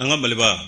An ka Maliba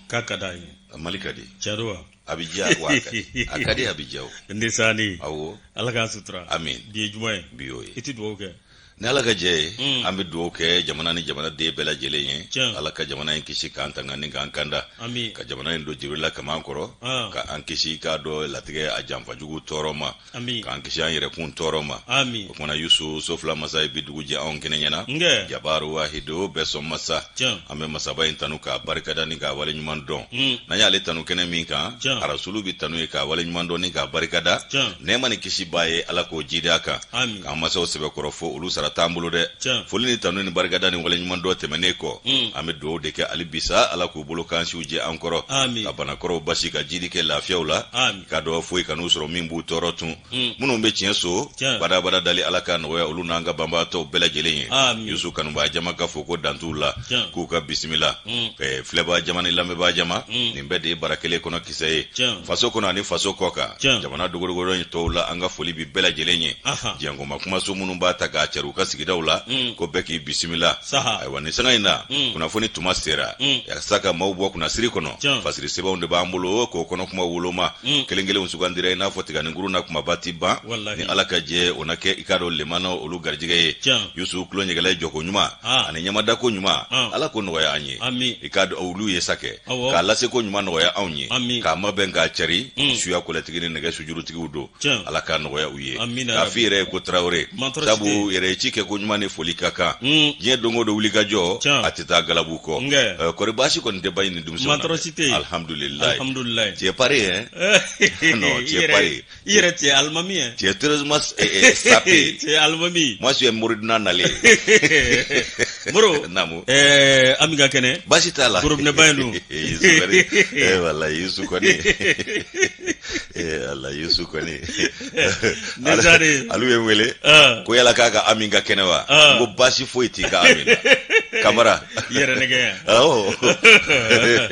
k'a ka d'an ye. Mali ka di. Tiɲɛ don wa? A bɛ diya wa a ka di. A ka di a bɛ diya o. Ndesani. Awɔ. Ala k'an sutura. Amin. Bi ye juma ye. Bi y'o ye. I tɛ dugawu kɛ? Ni Ala ka jɛ ye, an bɛ dugawu kɛ jamana ni jamanaden bɛɛ lajɛlen ye. Tiɲɛ. Ala ka jamana in kisi k'an tanga ni k'an kanda. Ami. Ka jamana in don jibirila kaman kɔrɔ. Ka an kisi k'a dɔn latigɛ a janfajugu tɔɔrɔ ma. Ami. K'an kisi an yɛrɛkun tɔɔrɔ ma. Ami. O kumana Yusu so fila masa ye bi dugu jɛ anw kɛnɛ ɲɛna. Nkɛ. Jabaru wahidu bɛɛ sɔn masa. Tiɲɛ. An bɛ masaba in tanu k'a barikada ni k'a waleɲuman dɔn. Mm. N'an y'ale tanu kɛnɛ min kan, Tiɲɛ. Arasulu bɛ tanu ye k'a waleɲuman dɔn ni k'a barikada. Tiɲɛ. Nɛɛma ni kisi b'a ye Ala k'o jidi a kan. Ami. K'an masaw sɛbɛkɔrɔ fo olu sara t'an bolo dɛ. Tiɲɛ. Foli ni tanu ni barikada ni waleɲuman dɔn tɛmɛnen kɔ. Mm. An bɛ dugawu de kɛ hali bi sa Ala k'u bolo kansiw jɛ an kɔrɔ. Ami. Ka banakɔrɔw basi ka jidi kɛ lafiyaw la. Ami. K'a dɔn foyi kan'u sɔrɔ min b'u tɔɔrɔ tun. Mm. Minnu bɛ tiɲɛ so. Tiɲɛ. Badabada dali Ala k'a nɔgɔya olu n'an ka banbaatɔw bɛɛ lajɛlen ye. Ami. Yusu kanubaa jama ka fo ko dan t'u la. Tiɲɛ. K'u ka bisimila. Mm. Filɛbaa jama ni lamɛnbaa jama. Mm. Nin bɛɛ de ye bara kelen kɔnɔ kisɛ ye. Tiɲɛ. Faso kɔnɔ ani faso kɔ kan. Tiɲɛ. Jamana dogodogodɔ in tɔw la an ka foli bi bɛɛ lajɛlen ye. Aha. Jɛnkoma kumaso minnu b'a ta k'a cɛri u ka sigidaw la. Mm. Ko bɛɛ k'i bisimila. Saha. Ayiwa nin sanga in na. Mm. Kunnafoni tuma sera. Mm. Yaasa ka maaw bɔ kunnasiri kɔnɔ. Tiɲɛ. Fasiri sɛbɛnw de b'an bolo k'o kɔnɔ kuma woloma. Mm. Kelen kelenw sugandira i n'a fɔ tiganikuru na kumaba ti ban. Walahi. Ni Ala ka jɛ o na kɛ i k'a dɔn lemana olu garijɛgɛ ye. Tiɲɛ. Yusu tulo ɲɛgɛlɛ jɔko ɲuman. Ah. Ani ɲɛmadako ɲuman. Ah. Ala k'o nɔgɔya an ye. Ami. I k'a dɔn olu ye sa kɛ. Awɔ. K'a lase ko ɲuman nɔgɔya anw ye. Ami. K'a mabɛn k'a cari. Mm. Suya kɔlɛtigi ni nɛgɛ sujurutigiw don. Tiɲɛ. Ala k'a nɔgɔya u ye. Amina K'a f'i yɛrɛ ye ko Tarawele. Mantɔrɔ Sabu si tɛ yen. yɛrɛ ye ci kɛ ko ɲuman ni foli ka kan. Mm. Diɲɛ don o don wuli ka jɔ. Tiɲɛ. A tɛ taa galabu kɔ. Nkɛ. Kɔri baasi kɔni tɛ ba in ni denmisɛnw na Mantɔrɔ dɛ. si tɛ yen. Alhamdulilayi. Alhamdulilayi. Tu es paré hein? Non, tu es paré. I yɛrɛ cɛ alimami ye. Tu es heureusement sapé. Cɛ alimami. Moi, je suis un Moriduna nalen. Moro. Naamu. Ami ka kɛnɛ. Baasi t'a la. Gorobinɛba in dun. Yusu kɔni. Walayi Yusu kɔni. Ala Yusu kɔni. Nizari. Alu ye n wele. Ah. Ko yala k'a ka Ami ka kɛnɛ wa? Ah. N ko baasi foyi t'i ka Ami na. Kamara. I yɛrɛ nɛgɛ yan. Awɔ.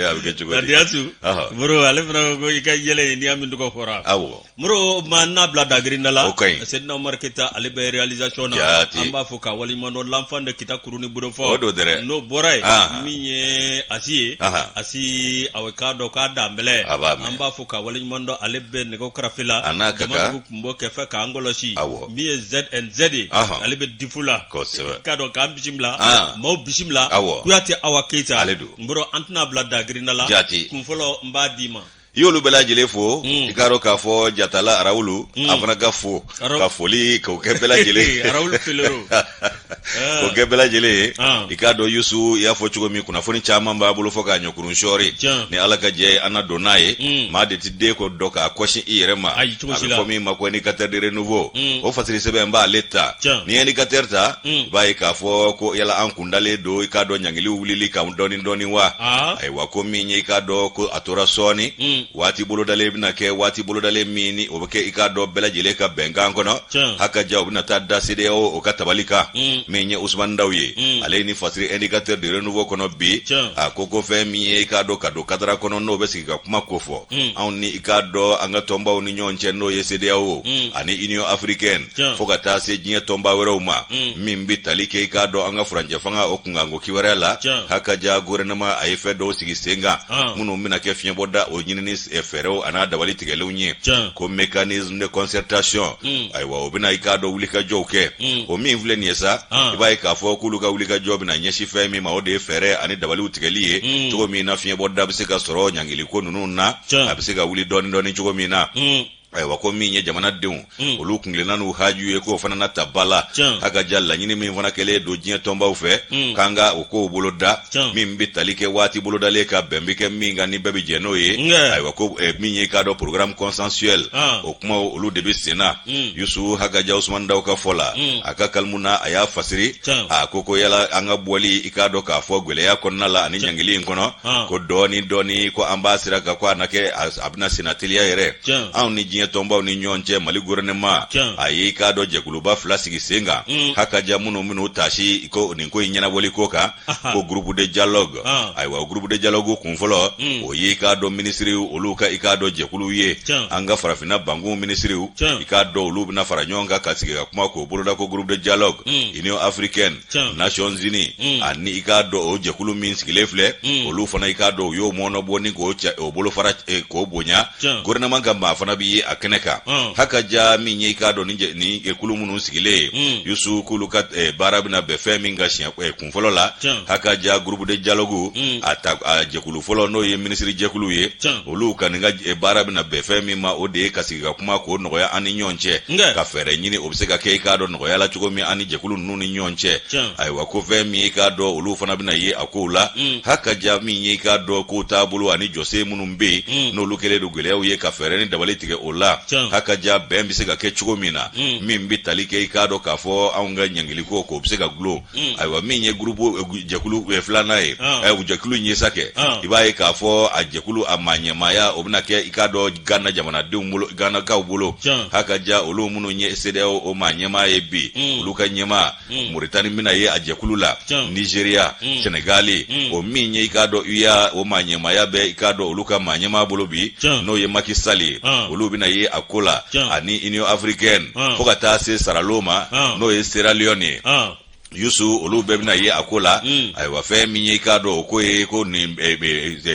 A bɛ kɛ cogo di? Adiyasu. Ahɔ. Moro ale fana ko i ka yɛlɛ ye ni Ami tɔgɔ fɔra. Awɔ. Moro ma n'a bila dagirinda la. O ka ɲi. Sedina Umar Keyita ale bɛ réalisation na. Jaati. An b'a fɔ k'a waleɲuman dɔn l'enfant de Kita kuruni bolofɔ. O don dɛrɛ. N'o bɔra yen. Ahan. Min ye Asi ye. Ahan. Asi a k'a dɔn k'a danbɛlɛ. A b'a mɛn. An b'a fɔ k'a waleɲuman dɔn ale bɛ nɛgɛw karafe la. A n'a ka kan. Jamadugu kun bɔ kɛfɛ k'an kɔlɔsi. Awɔ. Min ye ZNZ ye. Ahan. Ale bɛ difu la. Kosɛbɛ. K'a dɔn k'an bisimila. Ah. Maaw bisimila. Awɔ. Kuyate Awa Keyita. Ale don. Moro an tɛna bila dagirinda la. Jaati. Kun fɔlɔ n b'a d'i ma. I y'olu bɛɛ lajɛlen fo Mm. i k'a dɔn k'a fɔ jatala arawulu a fana ka fo ka foli k'o kɛ bɛɛ lajɛlen Arawulu Pelero. k'o kɛ bɛɛ lajɛlen ye Ah. i k'a dɔn Yusu i y'a fɔ cogo min kunnafoni caman b'a bolo fɔ k'a ɲɔkurun sɔɔri Tiɲɛ. ni Ala ka jɛ ye an na don n'a ye Mm. maa de tɛ den ko dɔn k'a kɔsi i yɛrɛ ma Ayi, cogo a si bɛ la. fɔ min ma ko indicateur de renouveau Mm. o fasiri sɛbɛn n b'ale ta Tiɲɛ. n'i ye indicateur ta Mm. i b'a ye k'a fɔ ko yala an kundalen don i k'a dɔn ɲangiliw wulili kan dɔɔni dɔɔni wa Ah. ayiwa ko min ye i k'a dɔn ko a tora sɔɔni Mm. waati bolodalen bɛna kɛ waati bolodalen min ni o bɛ kɛ i k'a dɔn bɛɛ lajɛlen ka bɛnkan kɔnɔ Tiɲɛ. haka ja u bɛna taa da CEDEAO o ka tabali kan Mm. min ye Usumani Daw ye Mm. ale ye ni fasiri indicateur de renouveau kɔnɔ bi Tiɲɛ. a ko ko fɛn min ye i k'a dɔn ka don kadara kɔnɔ n'o bɛ sigi ka kuma kofɔ Mm. anw ni i k'a dɔn an ka tɔnbaw ni ɲɔgɔn cɛ n'o ye CEDEAO Mm. ani Union africaine Tiɲɛ. fo ka taa se diɲɛ tɔnba wɛrɛw ma Mm. min bɛ tali kɛ i k'a dɔn an ka furancɛ fanga o kunkanko kibaruya la Tiɲɛ. haka ja gouvernement a ye fɛn dɔw sigi sen kan Ah. minnu bɛna kɛ fiɲɛbɔda o ɲinini fɛɛrɛw an'a dabali tigɛlenw ye Tiɲɛ. ko mécanisme de concertation Mm. ayiwa o bɛna i k'a dɔn wulikajɔw kɛ Mm. o min filɛ nin ye sa Ah. i b'a ye k'a fɔ k'olu ka wulikajɔ bɛna ɲɛsin fɛn min ma o de ye fɛɛrɛ ani dabaliw tigɛli ye Mm. cogo min na fiɲɛbɔda bɛ se ka sɔrɔ ɲangiliko ninnu na Tiɲɛ. a bɛ se ka wuli dɔɔni dɔɔni cogo min na Mm. ayiwa ko min ye jamanadenw Mm. olu kungilenna n'u haju ye k'o fana na ta ba la Tiɲɛ. haka ja laɲini min fana kɛlen don diɲɛ tɔnbaw fɛ Mm. k'an ka o kow bolo da Tiɲɛ. min bɛ tali kɛ waati bolodalen ka bɛn bɛ kɛ min kan ni bɛɛ bɛ jɛ n'o ye Nka. ayiwa ko min ye k'a dɔn programme consensuel Ah. o kumaw olu de bɛ sen na Mm. Yusu haka ja Usumani Daw ka fɔ la Mm. a ka kalimu na a y'a fasiri Tiɲɛ. a ko ko yala an ka bɔli i k'a dɔn k'a fɔ gwɛlɛya kɔnɔna la ani ɲangili in kɔnɔ Ah. ko dɔɔni dɔɔni ko an b'a sira kan ko a na kɛ a bɛna senna teliya yɛrɛ Tiɲɛ. anw ni diɲɛ diɲɛ tɔnbaw ni ɲɔgɔn cɛ, Mali gouvernement a ye i k'a dɔn jɛkuluba fila sigi sen kan, hakaja minnu minnu tasi ko nin ko in ɲɛnabɔli ko kan, ko groupe de dialogue. Ayiwa, groupe de dialogue kun fɔlɔ, o ye i k'a dɔn minisiriw olu ka i k'a dɔn jɛkulu ye. An ka farafinna bankun minisiriw, i k'a dɔn olu bɛna fara ɲɔgɔn kan ka sigi ka kuma k'o boloda, ko groupe de dialogue. Union africaine, Nations Unies, ani i k'a dɔn o jɛkulu min sigilen filɛ, olu fana, i k'a dɔn u y'o mɔnɔbɔ ni k'o o bolofara k'o bonya. Gouvernement ka maa fana bɛ ye a kɛnɛ kan. Hakaja, min ye i k'a dɔn ni kulu minnu sigilen ye, Yusu, k'olu ka baara bɛna bɛn fɛn min ka siɲɛ kun fɔlɔ la, hakaja, groupe de dialogue a ta a jɛkulu fɔlɔ, n'o ye minisiri jɛkulu ye, olu ka nin ka baara bɛna bɛn fɛn min ma, o de ye ka sigi ka kuma k'o nɔgɔya an ni ɲɔgɔn cɛ, ka fɛɛrɛ ɲini o bɛ se ka kɛ i k'a dɔn nɔgɔya la cogo min an ni jɛkulu ninnu ni ɲɔgɔn cɛ. Ayiwa, ko fɛn min ye i k'a dɔn olu fana bɛna ye a kow la. Hakaja, min ye i k'a dɔn kow taabolo ani jɔsen minnu bɛ yen, n'olu kɛlen don gɛlɛyaw ye, ka fɛɛrɛ ni dabali tigɛ o la. Hakaja, bɛn bɛ se ka kɛ cogo min na, min bɛ tali kɛ i k'a dɔn k'a fɔ anw ka ɲangili ko k'o bɛ se ka gulon. Ayiwa, min ye groupe jɛkulu filanan ye, jɛkulu in ye sa kɛ, i b'a ye k'a fɔ a jɛkulu a maa ɲɛmaaya, o bɛna kɛ i k'a dɔn Gana jamanadenw bolo, Ganakaw bolo. Hakaja, olu minnu ye CEDEAO o maa ɲɛmaa ye bi, olu ka ɲɛmaa Moritani bɛna ye a jɛkulu la, Nizeriya, Senegali. O min ye i k'a dɔn UA o maa ɲɛmaaya bɛ i k'a dɔn olu ka maa ɲɛmaa bolo bi, n'o ye Macky Sall ye, olu bɛna ye a ko la, ani Union africaine, fo ka taa se Saralo ma, n'o ye Sierra Leone ye. Yusu, olu bɛɛ bɛna ye a ko la. Ayiwa, fɛn min ye i k'a dɔn o ko ye ko nin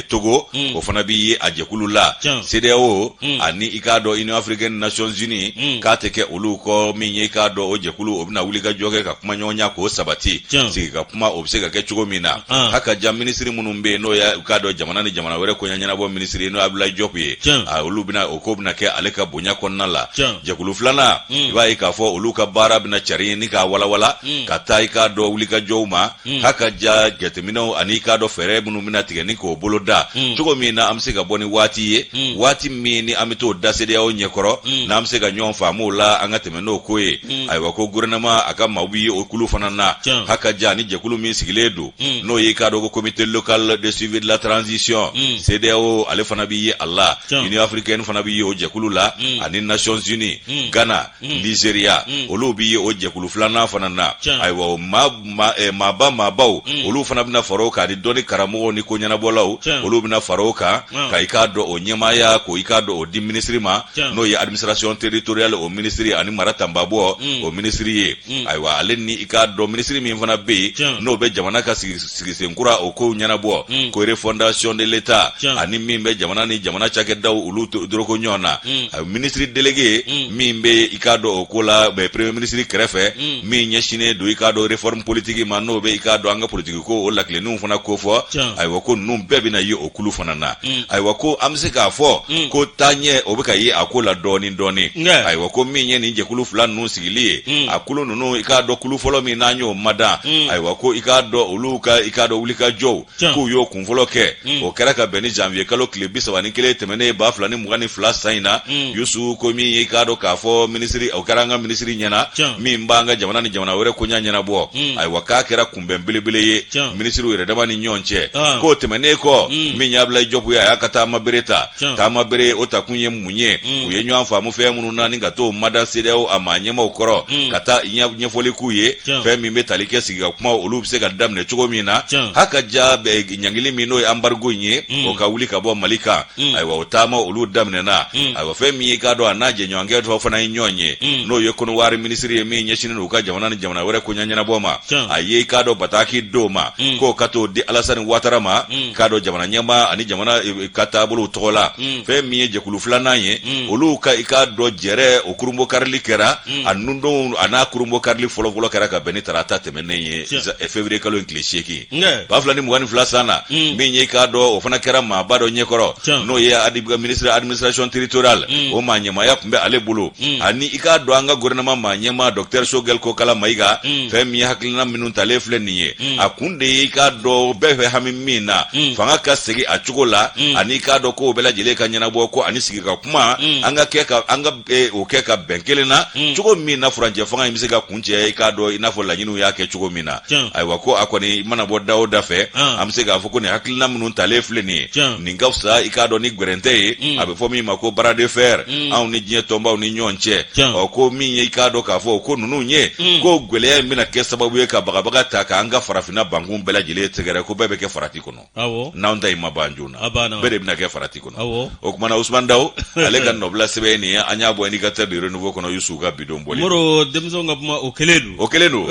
Togo, o fana bɛ ye a jɛkulu la. CEDEAO ani i k'a dɔn Union africaine, Nations Unies, k'a tɛ kɛ olu kɔ. Min ye i k'a dɔn o jɛkulu, o bɛna wuli ka jɔ kɛ ka kumaɲɔgɔnya k'o sabati, sigi ka kuma o bɛ se ka kɛ cogo min na. Hakaja, minisiri minnu bɛ yen, n'o ye i k'a dɔn jamana ni jamana wɛrɛ koɲɛ ɲɛnabɔ minisiri, n'o ye Abdoulaye Diop ye, olu bɛna o ko bɛna kɛ ale ka bonya kɔnɔna la. Jɛkulu filanan, i b'a ye k'a fɔ olu ka baara bɛna cari ni k'a walawala ka taa i k'a dɔn wulikajɔw ma. Hakaja, jateminɛw ani i k'a dɔn fɛɛrɛ minnu bɛna tigɛ ni k'o bolo da cogo min na an bɛ se ka bɔ ni waati ye, waati min ni an bɛ t'o da CEDEAO ɲɛkɔrɔ, n'an bɛ se ka ɲɔgɔn faamu o la, an ka tɛmɛ n'o ko ye. Ayiwa, ko gouvernement a ka maaw bɛ ye o kulu fana na. Hakaja, ni jɛkulu min sigilen don, n'o ye i k'a dɔn ko comité local de suivi de la transition, CEDEAO ale fana bɛ ye a la, Union africaine fana bɛ ye o jɛkulu la, ani Nations Unies. Ghana, Nigeria, olu bɛ ye o jɛkulu filanan fana na. Ayiwa, o maaba maabaw, olu fana bɛna fara o kan, ani dɔnni karamɔgɔw ni ko ɲɛnabɔlaw, olu bɛna fara o kan ka i k'a dɔn o ɲɛmaaya k'o i k'a dɔn o di minisiri ma, n'o ye administration territoriale o minisiri ani mara tanbabɔ o minisiri ye. Ayiwa, ale ni i k'a dɔn minisiri min fana bɛ yen, n'o bɛ jamana ka sigisenkura o kow ɲɛnabɔ, ko refondation de l'État, ani min bɛ jamana ni jamana cakɛdaw olu doroko ɲɔgɔn na, minisiri délégué min bɛ i k'a dɔn o ko la premier ministre kɛrɛfɛ, min ɲɛsinnen don i k'a dɔn réforme politique ma, n'o bɛ i k'a dɔn an ka politiki ko o latilennenw fana kofɔ. Ayiwa, ko ninnu bɛɛ bɛna ye o kulu fana na. Ayiwa, ko an bɛ se k'a fɔ ko taaɲɛ o bɛ ka ye a ko la dɔɔnin dɔɔnin. Ayiwa, ko min ye nin jɛkulu fila ninnu sigili ye, a kulu ninnu, i k'a dɔn kulu fɔlɔ min n'an y'o mada, ayiwa, ko i k'a dɔn olu ka i k'a dɔn wulikajɔw k'u y'o kun fɔlɔ kɛ, o kɛra ka bɛn ni janvier kalo tile 31 tɛmɛnen 2022 san in na. Yusu, ko min ye i k'a dɔn k'a fɔ minisiri, o kɛra an ka minisiri ɲɛna min b'an ka jamana ni jamana wɛrɛ koɲa ɲɛnabɔ. Ayiwa, k'a kɛra kunbɛn belebele ye minisiriw yɛrɛ dama ni ɲɔgɔn cɛ. K'o tɛmɛnen kɔ, min ye Abdoulaye Diop ye, a y'a ka taama bere ta. Taama bere o ta kun ye mun ye? U ye ɲɔgɔn faamu fɛn minnu na ni ka t'o mada CEDEAO a maa ɲɛmaaw kɔrɔ, ka taa ɲɛfɔli k'u ye fɛn min bɛ tali kɛ sigi ka kuma olu bɛ se ka daminɛ cogo min na. Hakaja, ɲangili min n'o ye embargo in ye, o ka wuli ka bɔ Mali kan. Ayiwa, o taama olu daminɛna. Ayiwa, fɛn min ye k'a dɔn a n'a jɛɲɔgɔnkɛ dɔ fana ye ɲɔgɔn ye, n'o ye Kɔnɔwari minisiri ye min ɲɛsinnen don u ka jamana ni jamana wɛrɛ koɲa ɲɛnabɔ ma, a ye i k'a dɔn bataki d'o ma k'o ka t'o di Alasani Watara ma, k'a dɔn jamana ɲɛmaa ani jamana ka taabolow tɔgɔ la. Fɛn min ye jɛkulu filanan ye, olu ka i k'a dɔn jɛrɛ o kurunbonkarili kɛra a nundonw a n'a kurunbonkarili fɔlɔfɔlɔ kɛra ka bɛn ni tarata tɛmɛnen ye, février kalo in tile 8 2022 san na. Min ye k'a dɔn o fana kɛra maaba dɔ ɲɛkɔrɔ, n'o ye ministre administration territoriale, o maa ɲɛmaaya tun bɛ ale bolo, ani i k'a dɔn an ka gouvernement maa ɲɛmaa, docteur Choguel Kokalla Maïga. Fɛn min ye hakilina minnu talen filɛ nin ye a kun de ye i k'a dɔn bɛɛ fɛ hami min na fanga ka segin a cogo la ani i k'a dɔn kow bɛɛ lajɛlen ka ɲɛnabɔ ko ani sigi ka kuma an ka kɛ ka an ka o kɛ ka bɛn kelen na cogo min na furancɛ fanga in bɛ se ka kuncɛ i k'a dɔn i n'a fɔ laɲiniw y'a kɛ cogo min na ayiwa ko a kɔni mana bɔ da o da fɛ an bɛ se k'a fɔ ko nin hakilina minnu talen filɛ nin ye nin ka fisa i k'a dɔn ni gɛrɛntɛ ye a bɛ fɔ min ma ko bras de fer anw ni diɲɛ tɔnbaw ni ɲɔgɔn cɛ ɔ ko min ye i k'a dɔn k'a fɔ ko ninnu ye ko gɛlɛya in bɛna kɛ sababu ye ka bagabaga ta k'an ka farafinna bankun bɛɛ lajɛlen sɛgɛrɛ ko bɛɛ bɛ kɛ farati kɔnɔ n'anw ta in ma ban joona bɛɛ de bɛna kɛ farati kɔnɔ o kumana Usman Daw ale ka nɔbila sɛbɛn nin ye an y'a bɔ Indicateur du Renouveau kɔnɔ Yusu ka bidon bɔlen Moro denmisɛnw ka kuma o kelen don o kelen don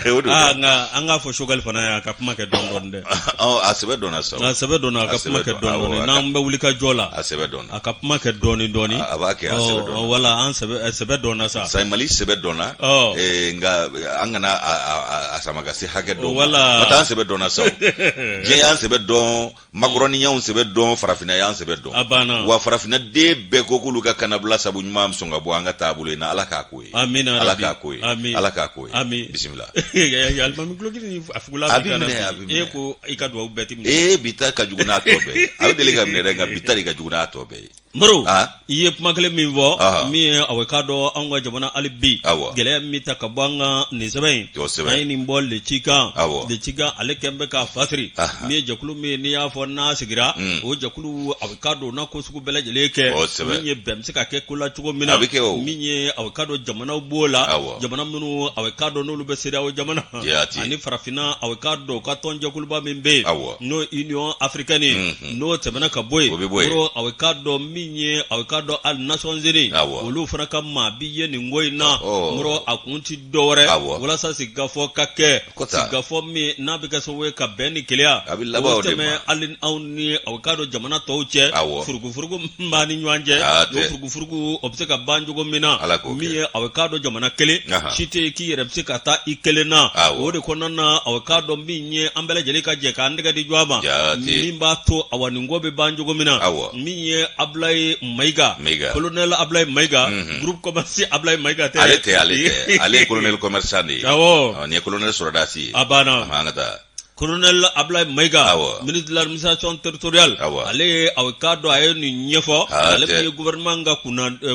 o don aa nka an k'a fɔ Choguel fana ye a ka kuma kɛ dɔɔni dɔɔni dɛ a sɛbɛ dɔnna sa a sɛbɛ dɔnna a ka kuma kɛ dɔɔni dɔɔni n'an bɛ wuli ka jɔ la a sɛbɛ dɔnna a ka kuma kɛ dɔɔni dɔɔni a b'a kɛ a sɛbɛ dɔnna wala an sɛbɛ dɔnna sa sayi Mali sɛbɛ dɔnna nka an kana a sama ka se hakɛ dɔ ma wala ka taa an sɛbɛ dɔnna sa diɲɛ y'an sɛbɛ dɔn makɔrɔni y'anw sɛbɛ dɔn farafinna y'an sɛbɛ dɔn a banna wa farafinna den bɛɛ ko k'olu ka kannabila sabu ɲuman sɔn ka bɔ an ka taabolo in na ala k'a ko ye amina ala k'a ko ye ala k'a ko ye ami bisimila alimami duloki ni a fugula a bɛ minɛ a bɛ minɛ e ko i ka dugawu bɛɛ ti minɛ ee bi ta ka jugu n'a tɔ bɛɛ ye a bɛ deli ka minɛ dɛ nka bi ta de ka jugu n'a tɔ bɛɛ ye Moro i ye kuma kelen min fɔ min ye aw k'a dɔn anw ka jamana hali bi gɛlɛya min ta ka bɔ an kan nin sɛbɛn in an ye nin bɔ Le Cikan Le Cikan ale kɛlen bɛ k'a fasiri min ye jɛkulu min n'i y'a fɔ n'a sigira o jɛkulu aw k'a dɔn n'a ko sugu bɛɛ lajɛlen kɛ min ye bɛn bɛ se ka kɛ ko la cogo min na min ye aw k'a dɔn jamanaw b'o la jamana minnu aw k'a dɔn n'olu bɛ CEDEAO jamana ani farafinna aw k'a dɔn u ka tɔnjɛkuluba min bɛ yen n'o Union africaine ye n'o tɛmɛna ka bɔ yen o aw k'a dɔn min ye aw k'a dɔn hali Nations Unies olu fana ka maa bi ye nin ko in na Moro a kun ti dɔwɛrɛ walasa sigikafɔ ka kɛ sigikafɔ min n'a bɛ kɛ sababu ye ka bɛn ni kelenya o tɛmɛ hali anw ni aw k'a dɔn jamana tɔw cɛ furugufurugu min b'an ni ɲɔgɔn cɛ o furugufurugu o bɛ se ka ban cogo min na min ye aw k'a dɔn jamana kelen si tɛ yen k'i yɛrɛ bɛ se ka taa i kelen na o de kɔnɔna na aw k'a dɔn min ye an bɛɛ lajɛlen ka jɛ k'an tɛgɛ di ɲɔgɔn ma min b'a to awa nin ko bɛ ban cogo min na min ye Abulaye Mayiga colonel Abulaye Mayiga groupe commercial Abulaye Mayiga tɛ ale tɛ ale tɛ ale ye colonel commerçant de ye awɔ nin ye colonel sɔrɔdasi ye a banna an ka taa colonel Abulaye Mayiga awɔ ministre de l'administration territoriale awɔ ale ye aw k'a dɔn a ye nin ɲɛfɔ ale min ye gouvernement ka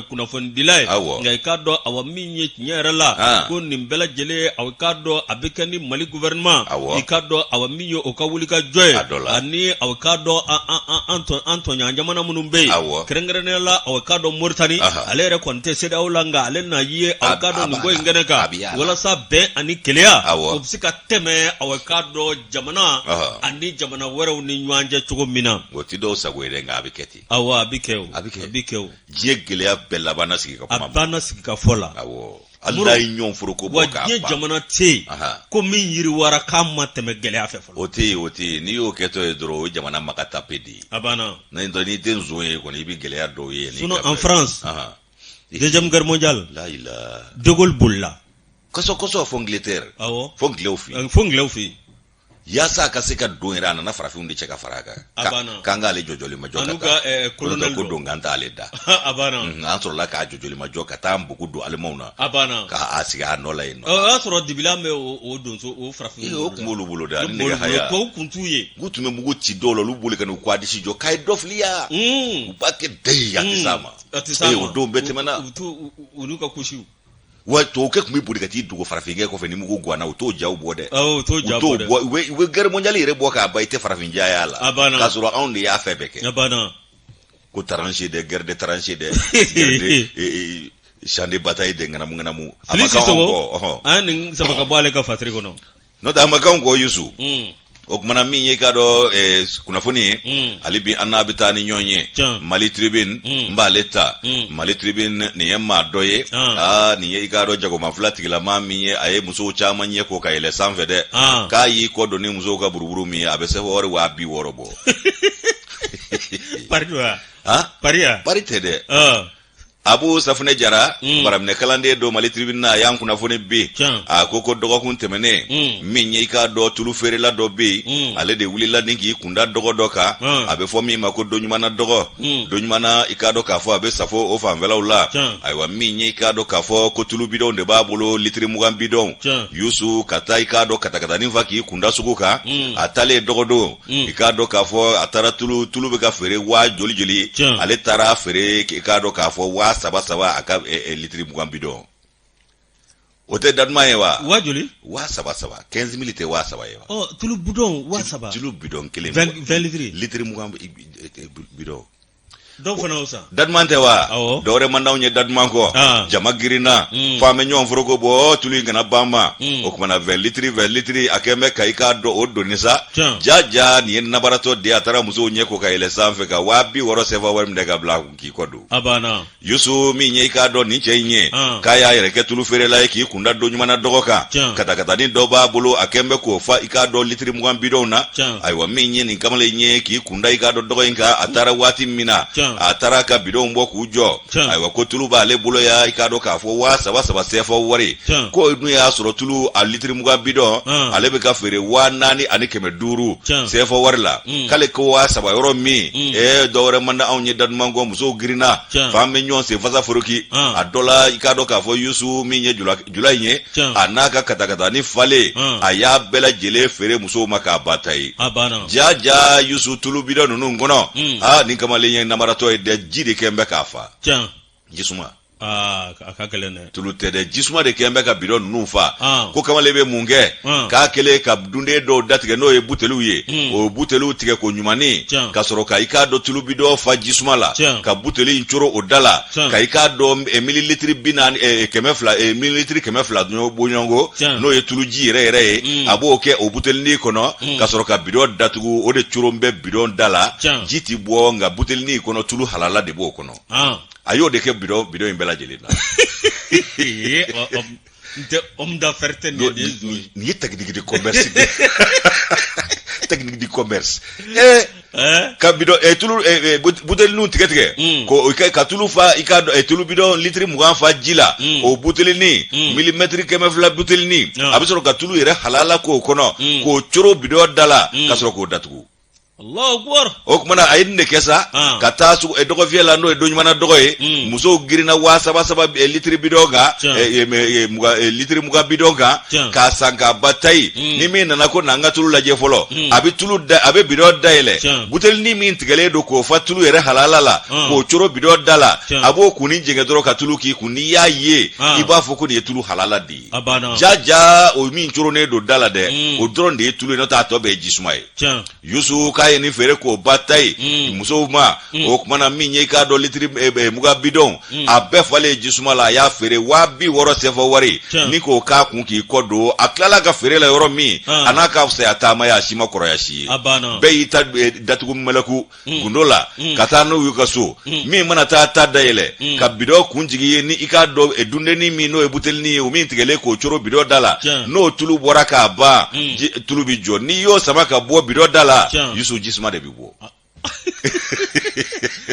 kunnafonidila ye awɔ nka i k'a dɔn awa min ye tiɲɛ yɛrɛ la ko nin bɛɛ lajɛlen aw k'a dɔn a bɛ kɛ ni Mali gouvernement awɔ i k'a dɔn awa min ye o ka wuli ka jɔ ye a dɔ la ani aw k'a dɔn an tɔɲɔgɔn jamana minnu bɛ yen awɔ kɛrɛnkɛrɛnnenya la aw k'a dɔn Moritani ale yɛrɛ kɔni tɛ CEDEAO la nka ale na ye aw k'a dɔn nin ko in kɛnɛ kan walasa bɛn ani kelenya awɔ o bɛ se ka tɛmɛ aw k'a dɔn jamana ani jamana wɛrɛw ni ɲɔgɔn cɛ cogo min na o ti dɔw sago ye dɛ nka a bɛ kɛ ten awɔ a bɛ kɛ o a bɛ kɛ a bɛ kɛ o diɲɛ gɛlɛya bɛɛ labanna sigi ka kuma a banna sigi ka fɔ la awɔ hali n'a ye ɲɔgɔn foroko wa bɔ k'a diɲɛ ban jamana tɛ yen ko min yiriwara k'a ma tɛmɛ gɛlɛya fɛ fɔlɔ o tɛ yen o tɛ yen n'i y'o kɛtɔ ye dɔrɔn o ye jamana maka tape de ye a banna n'o tɛ n'i tɛ nson ye kɔni i bɛ gɛlɛya dɔw ye sinon en France deuxième guerre mondiale la de Gaulle bolila kɔsɔ kɔsɔ fo Angleterre awɔ fo anglais fɛ yen fo anglais fɛ yen yaasa a ka se ka don yɛrɛ a nana farafinw de cɛ ka fara a kan A banna. k'an k'ale jɔjɔli ma jɔ An'u ka taa ka, colonel ko dɔ. don k'an t'ale da a banna An sɔrɔla k'a jɔjɔli ma jɔ ka taa npogo don alimanw na a banna k'a sigi a nɔ la yen nɔ o y'a sɔrɔ dibilan bɛ o donso o farafin Ee, o tun b'olu bolo dɛ ani nɛgɛ haya tubabu kun t'u ye k'u tun bɛ mugu ci dɔw la olu boli ka n'u kwadisi jɔ k'a ye dɔ fili yan u b'a kɛ deyi a tɛ s'a ma a tɛ s'a Ee, ma o don bɛɛ tɛmɛna u t'u u n'u ka kusiw wa tubabukɛ tun bɛ boli ka t'i dogo farafinkɛ kɔfɛ ni mugu ganna u t'o jaw bɔ dɛ awɔ u t'o ja bɔ dɛ u bɛ guerre mondiale yɛrɛ bɔ k'a ban i tɛ farafin ja y'a la A banna. k'a sɔrɔ anw de y'a fɛn bɛɛ kɛ a banna ko tranchée dɛ guerre de tranchée dɛ guerre de champ de bataille de ŋanamu ŋanamu a ma Fili k'anw Sisoko kɔ ɔhɔn an ye nin sama ka bɔ ale ka fatiri kɔnɔ n'o tɛ a ma k'anw kɔ Yusu o kumana min ye k'a dɔn kunnafoni ye hali bi an n'a bɛ taa ni ɲɔgɔn ye Mali Tribune n b'ale ta Mali Tribune nin ye maa dɔ ye aa nin ye i k'a dɔn jagoma fila tigilama min ye a ye musow caman ɲɛ ko ka yɛlɛ sanfɛ dɛ k'a y'i kɔ don ni musow ka buruburu min ye a bɛ sefa wari 60,000 bɔ pari pari tɛ dɛ Abu Safunɛ Jara baraminɛ kalanden don Mali Tribune na a y'an kunnafoni bi a ko ko dɔgɔkun tɛmɛnen min ye i k'a dɔn tulu feerela dɔ bɛ yen ale de wulila ni k'i kunda dɔgɔ dɔ kan a bɛ fɔ min ma ko Doɲumana dɔgɔ Doɲumana i k'a dɔn k'a fɔ a bɛ Safo o fanfɛlaw la ayiwa min ye i k'a dɔn k'a fɔ ko tulu bidɔnw de b'a bolo litiri 20 bidɔnw Yusu ka taa i k'a dɔn katakatanin fa k'i kunda sugu kan a taalen dɔgɔdon i k'a dɔn k'a fɔ a taara tulu tulu bɛ ka feere waa joli joli ale taara feere i k'a dɔn k'a fɔ waa saba saba a ka litiri 20 bidɔn o tɛ daduman ye wa waa joli waa saba saba 15 mille tɛ waa saba ye wa ɔ tulu bidɔn 3000 tulu bidɔn kelen 20 litiri litiri 20 bidɔn dɔw fana y'o san daduman tɛ wa dɔwɛrɛ man d'anw ye daduman kɔ ah. jama girinna fo an bɛ ɲɔgɔn foroko bɔ tulu in kana ban ma o kumana 20 litiri 20 litiri a kɛn bɛ ka i k'a dɔn o doni sa ja ja nin ye nabaratɔ de ye a taara musow ɲɛ ko ka yɛlɛ sanfɛ ka 60,000 sefa wari minɛ ka bila a kun k'i kɔ don a banna Yusu min ye i k'a dɔn nin cɛ in ye ah. k'a y'a yɛrɛ kɛ tulu feerela ye k'i kunda Doɲumana dɔgɔ kan katakatanin dɔ b'a bolo a kɛn bɛ k'o fa i k'a dɔn litiri 20 bidɔnw na ayiwa min ye nin kamalen in ye k'i kunda i k'a dɔn dɔgɔ in kan a taara waati min na a taara ka bidɔnw bɔ k'u jɔ ayiwa ko tulu b'ale bolo yan i k'a dɔn k'a fɔ waa saba saba sefa wari ko dun y'a sɔrɔ tulu a litiri 20 bidɔn ale bɛ ka feere 4500 sefa wari la k'ale ko waa saba yɔrɔ min ee dɔwɛrɛ man di anw ye daduman kɔ musow girinna f'an bɛ ɲɔgɔn sen fasa foroki a dɔ la i k'a dɔn k'a fɔ Yusu min ye jula in ye a n'a ka katakatanin falen a y'a bɛɛ lajɛlen feere musow ma k'a ba ta ye ja ja Yusu tulu bidɔn ninnu kɔnɔ aa nin kamalen ye namaratɔ ye dɛ ji de kɛn bɛ k'a fa jisuma Aa a ka gɛlɛn dɛ tulu tɛ dɛ jisuma de kɛn bɛ ka bidɔn ninnu fa ah. ko kamalen bɛ mun kɛ ah. k'a kɛlen ka dunden dɔw datigɛ n'o ye buteliw ye o buteliw tigɛ ko ɲumannin ka sɔrɔ ka i k'a dɔn tulu bidɔn fa jisuma la ka buteli in coro o da la ka i k'a dɔn eh, mililitiri 40 eh, 200 eh, mililitiri 200 bɔɲɔgɔnko n'o ye tuluji yɛrɛ yɛrɛ ye a b'o kɛ o butelinin kɔnɔ ka sɔrɔ ka bidɔn datugu o de coron bɛ bidɔn da la ji ti bɔ nka butelinin kɔnɔ tulu halala de b'o kɔnɔ a y'o de kɛ bidɔn bidɔn in bɛɛ lajɛlen na n tɛ homme d'affaires tɛ nin ye nin ye technique de commerce de technique de commerce ee eh? ka bidɔn eh, tulu eh, buteliniw tigɛ tigɛ ko ka tulu fa i ka tulu bidɔn litiri 20 fa ji la o butelinin milimɛtiri 200 butelinin a bɛ sɔrɔ ka tulu yɛrɛ halala k'o kɔnɔ k'o coro bidɔn da la ka sɔrɔ k'o datugu Allahu akbar o tuma na a ye nin de kɛ sa Ah. ka taa sugu dɔgɔfiyɛ la n'o ye Doɲumana dɔgɔ ye musow girinna waa saba saba litiri bidɔn kan Tiɲɛ. litiri 20 bidɔn kan Tiɲɛ. k'a san k'a ba tayi ni min nana ko na an ka tulu lajɛ fɔlɔ a bɛ tulu da a bɛ bidɔn dayɛlɛ Tiɲɛ. butelinin min tigɛlen don k'o fa tulu yɛrɛ halala la Ah. k'o coro bidɔn da la Tiɲɛ. a b'o kunnin jɛngɛ dɔrɔn ka tulu k'i kun n'i y'a ye Ah. i b'a fɔ ko nin ye tulu halala de ye a banna ja ja o min coronnen don da la dɛ o dɔrɔn de ye tulu ye n'o tɛ a tɔ bɛɛ ye jisuma ye tiɲɛ Yusu k'a ye nin feere k'o ba ta ye musow ma o tuma na min ye i k'a dɔn litiri 20 bidɔn a bɛɛ falen jisuma la a y'a feere 60,000 sefa wari ni k'o k'a kun k'i kɔ don a tilala ka feere la yɔrɔ min a n'a ka saya taama ye a si ma kɔrɔya si ye bɛɛ y'i ta datugu mɛlɛku gundo la ka taa n'u y'u ka so min mana taa ta dayɛlɛ ka bidɔn kun jigin ye ni i k'a dɔn dundennin min n'o ye butelinin ye o min tigɛlen k'o coro bidɔn da la n'o tulu bɔra k'a ban tulu bɛ jɔ n'i y'o sama ka bɔ bidɔn da la Yusu jisuma de bɛ bɔ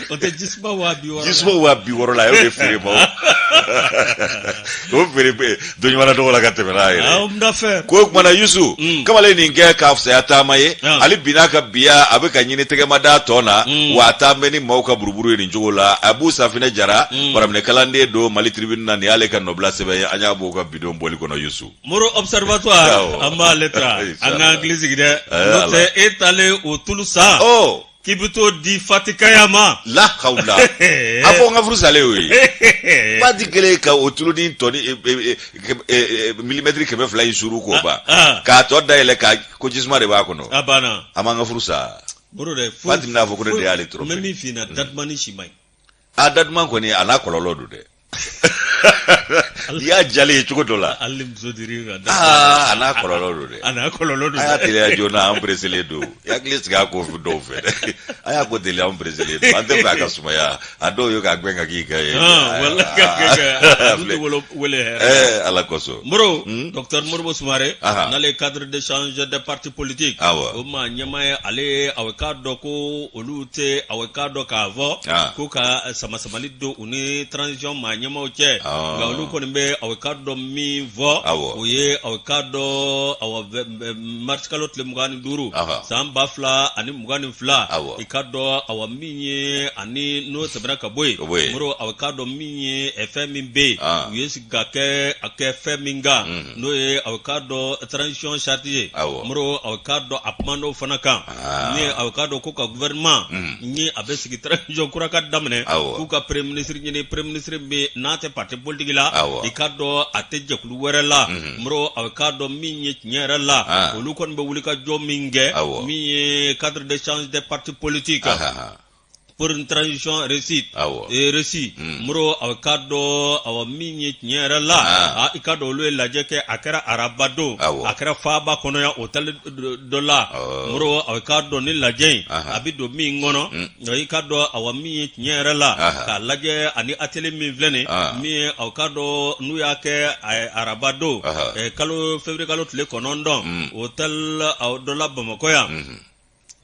o tɛ jisuma 60,000 la jisuma 60,000 la a y'o de feere ma o feere Doɲumana dɔgɔ la ka tɛmɛ n'a yɛrɛ ye homme d'affaires ko o kumana Yusu kamalen nin kɛ k'a fisaya taama ye hali bi n'a ka biya a bɛ ka ɲini tɛgɛma da tɔ na wa a taa bɛ ni maaw ka buruburu ye nin cogo la Abu Safinɛ Jara baraminɛ kalanden don Mali Tribune na nin y'ale ka nɔbila sɛbɛn ye an y'a bɔ u ka bidon bɔli kɔnɔ Yusu Moro Observatoire an b'ale ta an ka hakili sigi dɛ n'o tɛ e taalen o tulu san k'i bɛ t'o di Fatikaya ma la hawula a fɔ n ka furu salen y'o ye Fati kɛlen ka o tuluni tɔ ni milimɛtiri 200 in suru k'o ban k'a tɔ dayɛlɛ ka ko jisuma de b'a kɔnɔ a banna a m'an ka furu sa Moro dɛ Fati bɛn'a fɔ ko ne de y'ale tromper n bɛ min f'i ɲɛna dadumani si man ɲi a daduman kɔni a n'a kɔlɔlɔ don dɛ. I y'a jalen ye cogo dɔ la. Hali ni muso dir'i ma. Aa, a n'a kɔlɔlɔ don dɛ. A n'a kɔlɔlɔ don. A y'a teliya joona, an pereselen don. I hakili sigi a ko dɔw fɛ dɛ. A y'a ko teliya, an pereselen don. An tɛ fɛ a ka sumaya. A dɔw ye k'a gɛn ka k'i kan ye. Walahi ka gɛn ka a dun tɛ wolo wele hɛrɛ. Ɛɛ, Ala kosɔn. Moro, docteur Modibo Sumare, n'ale ye cadre d'échange des partis politiques, o maa ɲɛmaa ye, ale ye aw k'a dɔn ko olu tɛ aw k'a dɔn k'a fɔ ko ka samasamali don u ni transition maa ɲɛmaaw cɛ, nka olu kɔni bɛ aw k'a dɔn min fɔ, o ye aw k'a dɔn awa mars kalo tile 25 san 2022, i k'a dɔn awa min ye ani n'o tɛmɛna ka bɔ yen, Moro, aw k'a dɔn min ye fɛn min bɛ yen, u ye sigi ka kɛ a kɛ fɛn min kan, n'o ye aw k'a dɔn transition charte ye. Moro, aw k'a dɔn a kuman'o fana kan, ni aw k'a dɔn ko ka gouvernement ni a bɛ sigi transition kura ka daminɛ, k'u ka premier ministre ɲini, premier ministre min n'a tɛ parti politique la, i k'a dɔn a tɛ jɛkulu wɛrɛ la. Moro, aw k'a dɔn min ye tiɲɛ yɛrɛ la, olu kɔni bɛ wuli ka jɔ min kɛ, min ye cadre d'échange des partis politiques pour une transition réussite et réussie. Moro, aw k'a dɔn awa min ye tiɲɛ yɛrɛ la, i k'a dɔn olu ye lajɛ kɛ, a kɛra araba don, a kɛra faaba kɔnɔ yan, hôtel dɔ la. Moro, aw k'a dɔn ni lajɛ in a bɛ don min kɔnɔ, i k'a dɔn awa min ye tiɲɛ yɛrɛ la, k'a lajɛ ani atelier min filɛ nin, min ye aw k'a dɔn n'u y'a kɛ araba don, kalo février kalo tile 9, hôtel dɔ la Bamakɔ yan.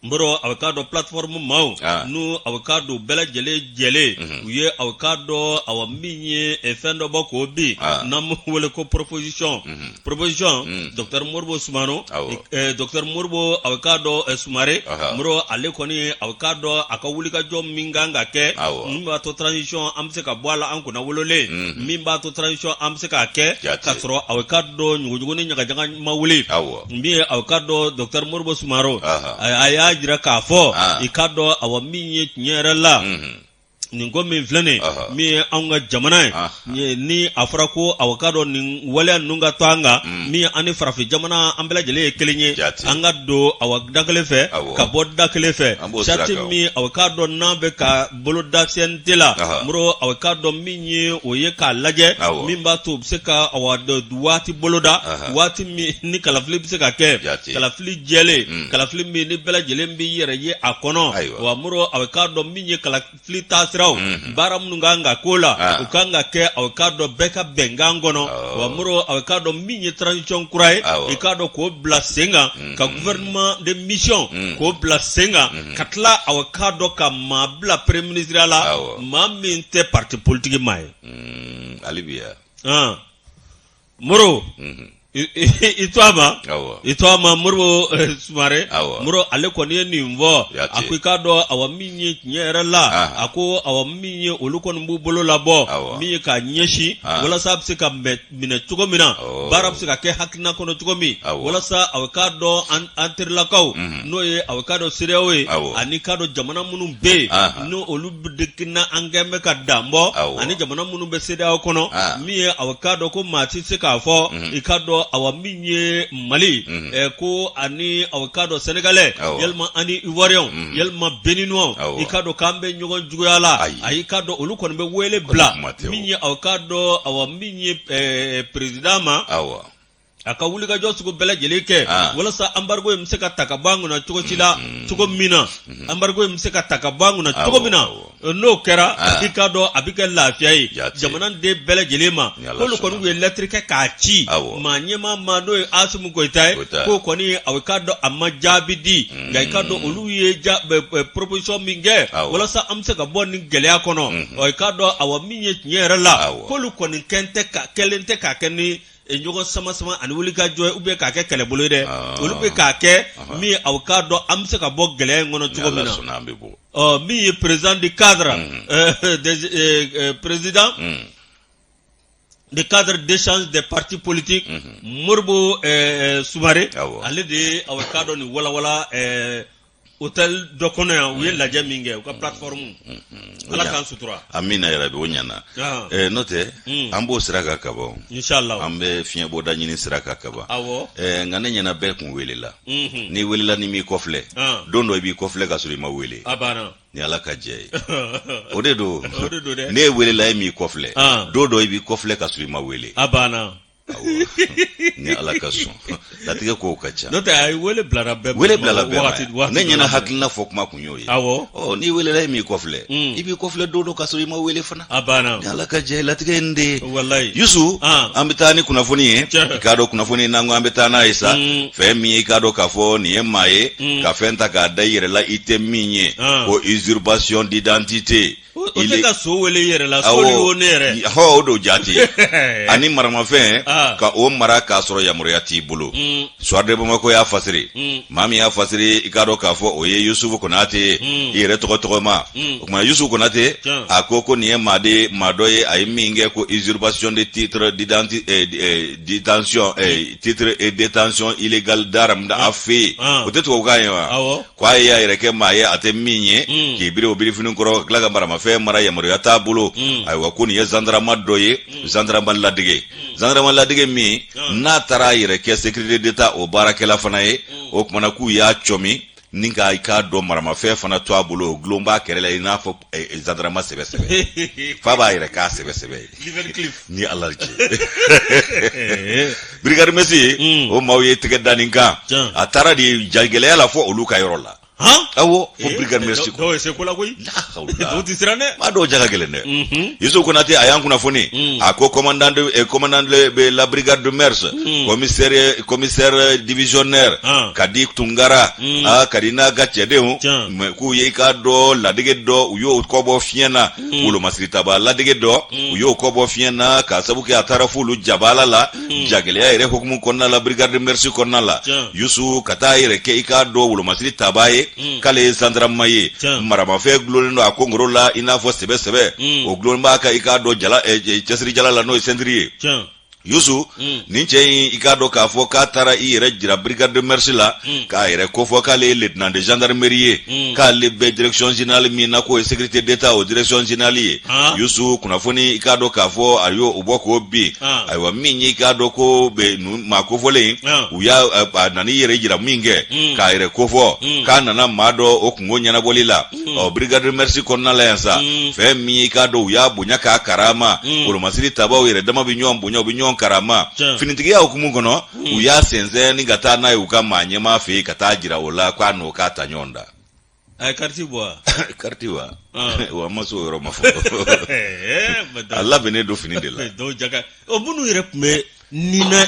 Moro, aw k'a dɔn plateforme maaw n'u aw k'a dɔn bɛɛ lajɛlen jɛlen, u ye aw k'a dɔn awa min ye fɛn dɔ bɔ k'o bin, n'an b'o wele ko proposition. Proposition, docteur Modibo Sumano, docteur Modibo aw k'a dɔn Sumare, Moro, ale kɔni aw k'a dɔn a ka wulikajɔ min kan ka kɛ, min b'a to transition an bɛ se ka bɔ a la an kunna wololen, min b'a to transition an bɛ se k'a kɛ k'a sɔrɔ aw k'a dɔn ɲugujugu ni ɲagaɲaga ma wuli. Min ye aw k'a dɔn docteur Modibo Sumaro, a y'a jira k'a fɔ, i k'a dɔn awa min ye tiɲɛ yɛrɛ la, nin ko min filɛ nin, min ye anw ka jamana ye, ni a fɔra ko aw k'a dɔn nin waleya ninnu ka to an kan, min ye an ni farafin jamana an bɛɛ lajɛlen ye kelen ye, an ka don awa da kelen fɛ ka bɔ da kelen fɛ. Charte min aw k'a dɔn n'an bɛ ka boloda CNT la, Moro, aw k'a dɔn min ye o ye k'a lajɛ min b'a to u bɛ se ka awa waati boloda, waati min ni kalafili bɛ se ka kɛ kalafili jɛlen, kalafili min ni bɛɛ lajɛlen b'i yɛrɛ ye a kɔnɔ. Wa Moro, aw k'a dɔn min ye kalafili taasiraw, baara minnu kan ka k'o la, u kan ka kɛ aw k'a dɔn bɛɛ ka bɛnkan kɔnɔ. Wa Moro, aw k'a dɔn min ye transition kura ye, i k'a dɔn k'o bila sen kan, ka gouvernement de mission k'o bila sen kan, ka tila aw k'a dɔn ka maa bila premier ministre la, maa min tɛ parti politique maa ye. Hali bi ya. Moro, i to a ma, i to a ma. Modibo Sumare, Moro, ale kɔni ye nin fɔ. A ko i k'a dɔn awa min ye tiɲɛ yɛrɛ la, a ko awa min ye olu kɔni b'u bolo labɔ min ye k'a ɲɛsin walasa a bɛ se ka minɛ cogo min na, baara bɛ se ka kɛ hakilina kɔnɔ cogo min, walasa aw k'a dɔn an terilakaw, n'o ye aw k'a dɔn CEDEAO ye, ani k'a dɔn jamana minnu bɛ yen n'o olu de na an kɛn bɛ ka dan bɔ, ani jamana minnu bɛ CEDEAO kɔnɔ, min ye aw k'a dɔn ko maa tɛ se k'a fɔ, i k'a dɔn awa min ye Mali ko ani aw k'a dɔn Sénégalais, yalima ani Ivoirien, yalima Béninois, i k'a dɔn k'an bɛ ɲɔgɔn juguya la. A i k'a dɔn olu kɔni bɛ wele bila min ye aw k'a dɔn awa min ye président ma, a ka wulikajɔ sugu bɛɛ lajɛlen kɛ walasa embargo in bɛ se ka ta ka bɔ an kunna cogo si la, cogo min na embargo in bɛ se ka ta ka bɔ an kunna cogo min na. N'o kɛra, i k'a dɔn a bɛ kɛ lafiya ye jamanaden bɛɛ lajɛlen ma. K'olu kɔni ye lɛtiri kɛ k'a ci maa ɲɛmaa ma, n'o ye Asimi Goyita ye, k'o kɔni aw k'a dɔn a ma jaabi di. Nka i k'a dɔn olu ye proposition min kɛ walasa an bɛ se ka bɔ nin gɛlɛya kɔnɔ, i k'a dɔn awa min ye tiɲɛ yɛrɛ la, k'olu kɔni kɛlen tɛ k'a kɛ ni ɲɔgɔn sama sama ani wuli ka jɔ ou bien k'a kɛ kɛlɛbolo ye dɛ. Olu bɛ k'a kɛ min aw k'a dɔn an bɛ se ka bɔ gɛlɛya in kɔnɔ cogo min na. Ɔ min ye président du cadre président de cadre d'échange des partis politiques, Modibo Sumare, ale de ye aw k'a dɔn nin walawala. hôtel dɔ kɔnɔ yan, u ye lajɛ min kɛ u ka plateforme. Ala k'an sutura. Amina yarabi, o ɲana. N'o tɛ, an b'o sira kan kaban. Inshallah. An bɛ fiɲɛbɔda ɲini sira kan kaban. Awɔ. Nka ne ɲɛna bɛɛ kun welela. N'i welela, ni m'i kɔfilɛ, don dɔ i b'i kɔfilɛ ka sɔrɔ i ma wele. A banna. Ni Ala ka jɛ ye, o de don. O de don dɛ. N'e welela, e m'i kɔfilɛ, don dɔ i b'i kɔfilɛ ka sɔrɔ i ma wele. A banna. Ni Ala ka sɔn, latigɛ kow ka ca. N'o tɛ, a ye wele bilara bɛɛ. Wele bilala bɛɛ ma. Ne ɲɛna, hakilina fɔ kuma kun y'o ye. Awɔ. Ɔ, n'i welela, e m'i kɔfilɛ, i b'i kɔfilɛ don dɔ ka sɔrɔ i ma wele fana. A banna. Ni Ala ka jɛ ye, latigɛ ye nin de ye. Walayi. Yusu, an bɛ taa ni kunnafoni ye. I k'a dɔn, kunnafoni n'an ko an bɛ taa n'a ye sa, fɛn min ye, i k'a dɔn k'a fɔ nin ye maa ye ka fɛn ta k'a da i yɛrɛ la i tɛ min ye, ko usurpation d'identité. O tɛ ka so wele i yɛrɛ la, so ni wo ne yɛrɛ. Hɔ, o don jaati. Ani maramafɛn, ka o mara k'a sɔrɔ yamaruya t'i bolo. Soir de Bamako y'a fasiri. Maa min y'a fasiri, i k'a dɔn k'a fɔ o ye Yusufu Konate ye, i yɛrɛ tɔgɔ tɔgɔma. O tuma, Yusufu Konate, a ko nin ye maa de maa dɔ ye, a ye min kɛ ko usurpation de titre d'identité, détention, titre et détention illégale d'armes à feu. O tɛ tubabukan ye wa? Ko a y'a yɛrɛ kɛ maa ye a tɛ min ye, k'i biri o birifini kɔrɔ, ka tila ka maramafɛn mara, yamaruya t'a bolo. Ayiwa, ko nin ye zandarama dɔ ye, zandarama ladege, zandarama ladege min n'a taara a yɛrɛ kɛ sécurité d'État o baarakɛla fana ye. O kumana k'u y'a cɔmi ni ka i k'a dɔn maramafɛn fana to a bolo, o gulon b'a kɛrɛ la i n'a fɔ zandarama sɛbɛ sɛbɛ, f'a b'a yɛrɛ k'a sɛbɛ sɛbɛ ye. Ni Ala cɛ, brigade mœurs, o maaw ye tɛgɛ da nin kan. A taara de jagɛlɛya la fɔ olu ka yɔrɔ la. Awɔ, fo brigade mœurs. Dɔw ye se ko la koyi. Dɔw tɛ siran dɛ. Maa dɔw ja ka gɛlɛn dɛ. Yusufu Konate, a y'an kunnafoni. A ko commandant de la brigade de mœurs, commissaire divisionnaire Kadi Tunkara, a Kadi n'a ka cɛdenw, k'u ye i k'a dɔn ladege dɔ, u y'o kɔbɔ fiɲɛ na. Wolomasiri taba ladege dɔ, u y'o kɔbɔ fiɲɛ na k'a sabu kɛ a taara f'olu jabala la, jagɛlɛya yɛrɛ hukumu kɔnɔna la, brigade de mœurs kɔnɔna la. Yusu ka taa yɛrɛ kɛ i k'a dɔn wolomasiri taba ye, k'ale ye zandarama ye, maramafɛn gulonnen don a kongoro la i n'a fɔ sɛbɛ sɛbɛ, o gulonnen b'a kan i k'a dɔn jala cɛsiri jala la, n'o ye ceinture ye. Yusu, nin cɛ in, i k'a dɔn k'a fɔ k'a taara i yɛrɛ jira brigade de mœurs la, k'a yɛrɛ kofɔ k'ale ye lieutenant de gendarmerie ye, k'ale bɛ direction générale min na, k'o ye sécurité d'État o direction générale ye. Yusu, kunnafoni, i k'a dɔn k'a fɔ a y'o bɔ k'o bin. Ayiwa, min ye, i k'a dɔn ko bɛ maa kofɔlen, u y'a a nana i yɛrɛ jira min kɛ, k'a yɛrɛ kofɔ k'a nana maa dɔ o kunko ɲɛnabɔli la, ɔ, brigade de mœurs kɔnɔna la yan sa, fɛn min ye, i k'a dɔn u y'a bonya k'a karama. Wolomasiri tabaw yɛrɛ dama bɛ ɲɔgɔn bonya, u bɛ ɲɔgɔn karama. Finitigiya hukumu kɔnɔ, u y'a sɛnsɛn ni ka taa n'a ye u ka maa ɲɛmaa fɛ yen, ka taa jira o la k'a n'o k'a ta ɲɔgɔn da. A ye kariti bɔ wa? Kariti wa? Wa ma se o yɔrɔ ma fɔ. A labɛnnen don fini de la. Dɔw jaga o minnu yɛrɛ tun bɛ nina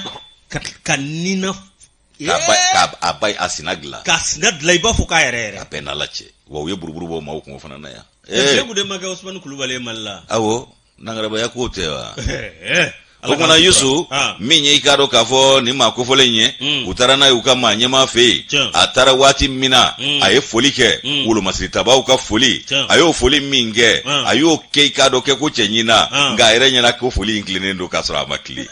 ka nina. K'a a ba a sina dilan. K'a sina dilan i b'a fɔ k'a yɛrɛ yɛrɛ. A bɛɛ n'Ala cɛ wa, u ye buruburu bɔ maaw kun o fana na yan. Ee, de ma kɛ Usumani Kulubali ye Mali la. Awɔ, nangarabaya ko tɛ wa? O kumana, Yusu, min ye, i k'a dɔn k'a fɔ nin maa kofɔlen ye, u taara n'a ye u ka maa ɲɛmaa fɛ yen. A taara waati min na, a ye foli kɛ, wolomasiritabaw ka foli. A y'o foli min kɛ, a y'o kɛ i k'a dɔn kɛ ko cɛ ɲin na, nka a yɛrɛ ɲɛna ko foli in tilennen don k'a sɔrɔ a ma tilen.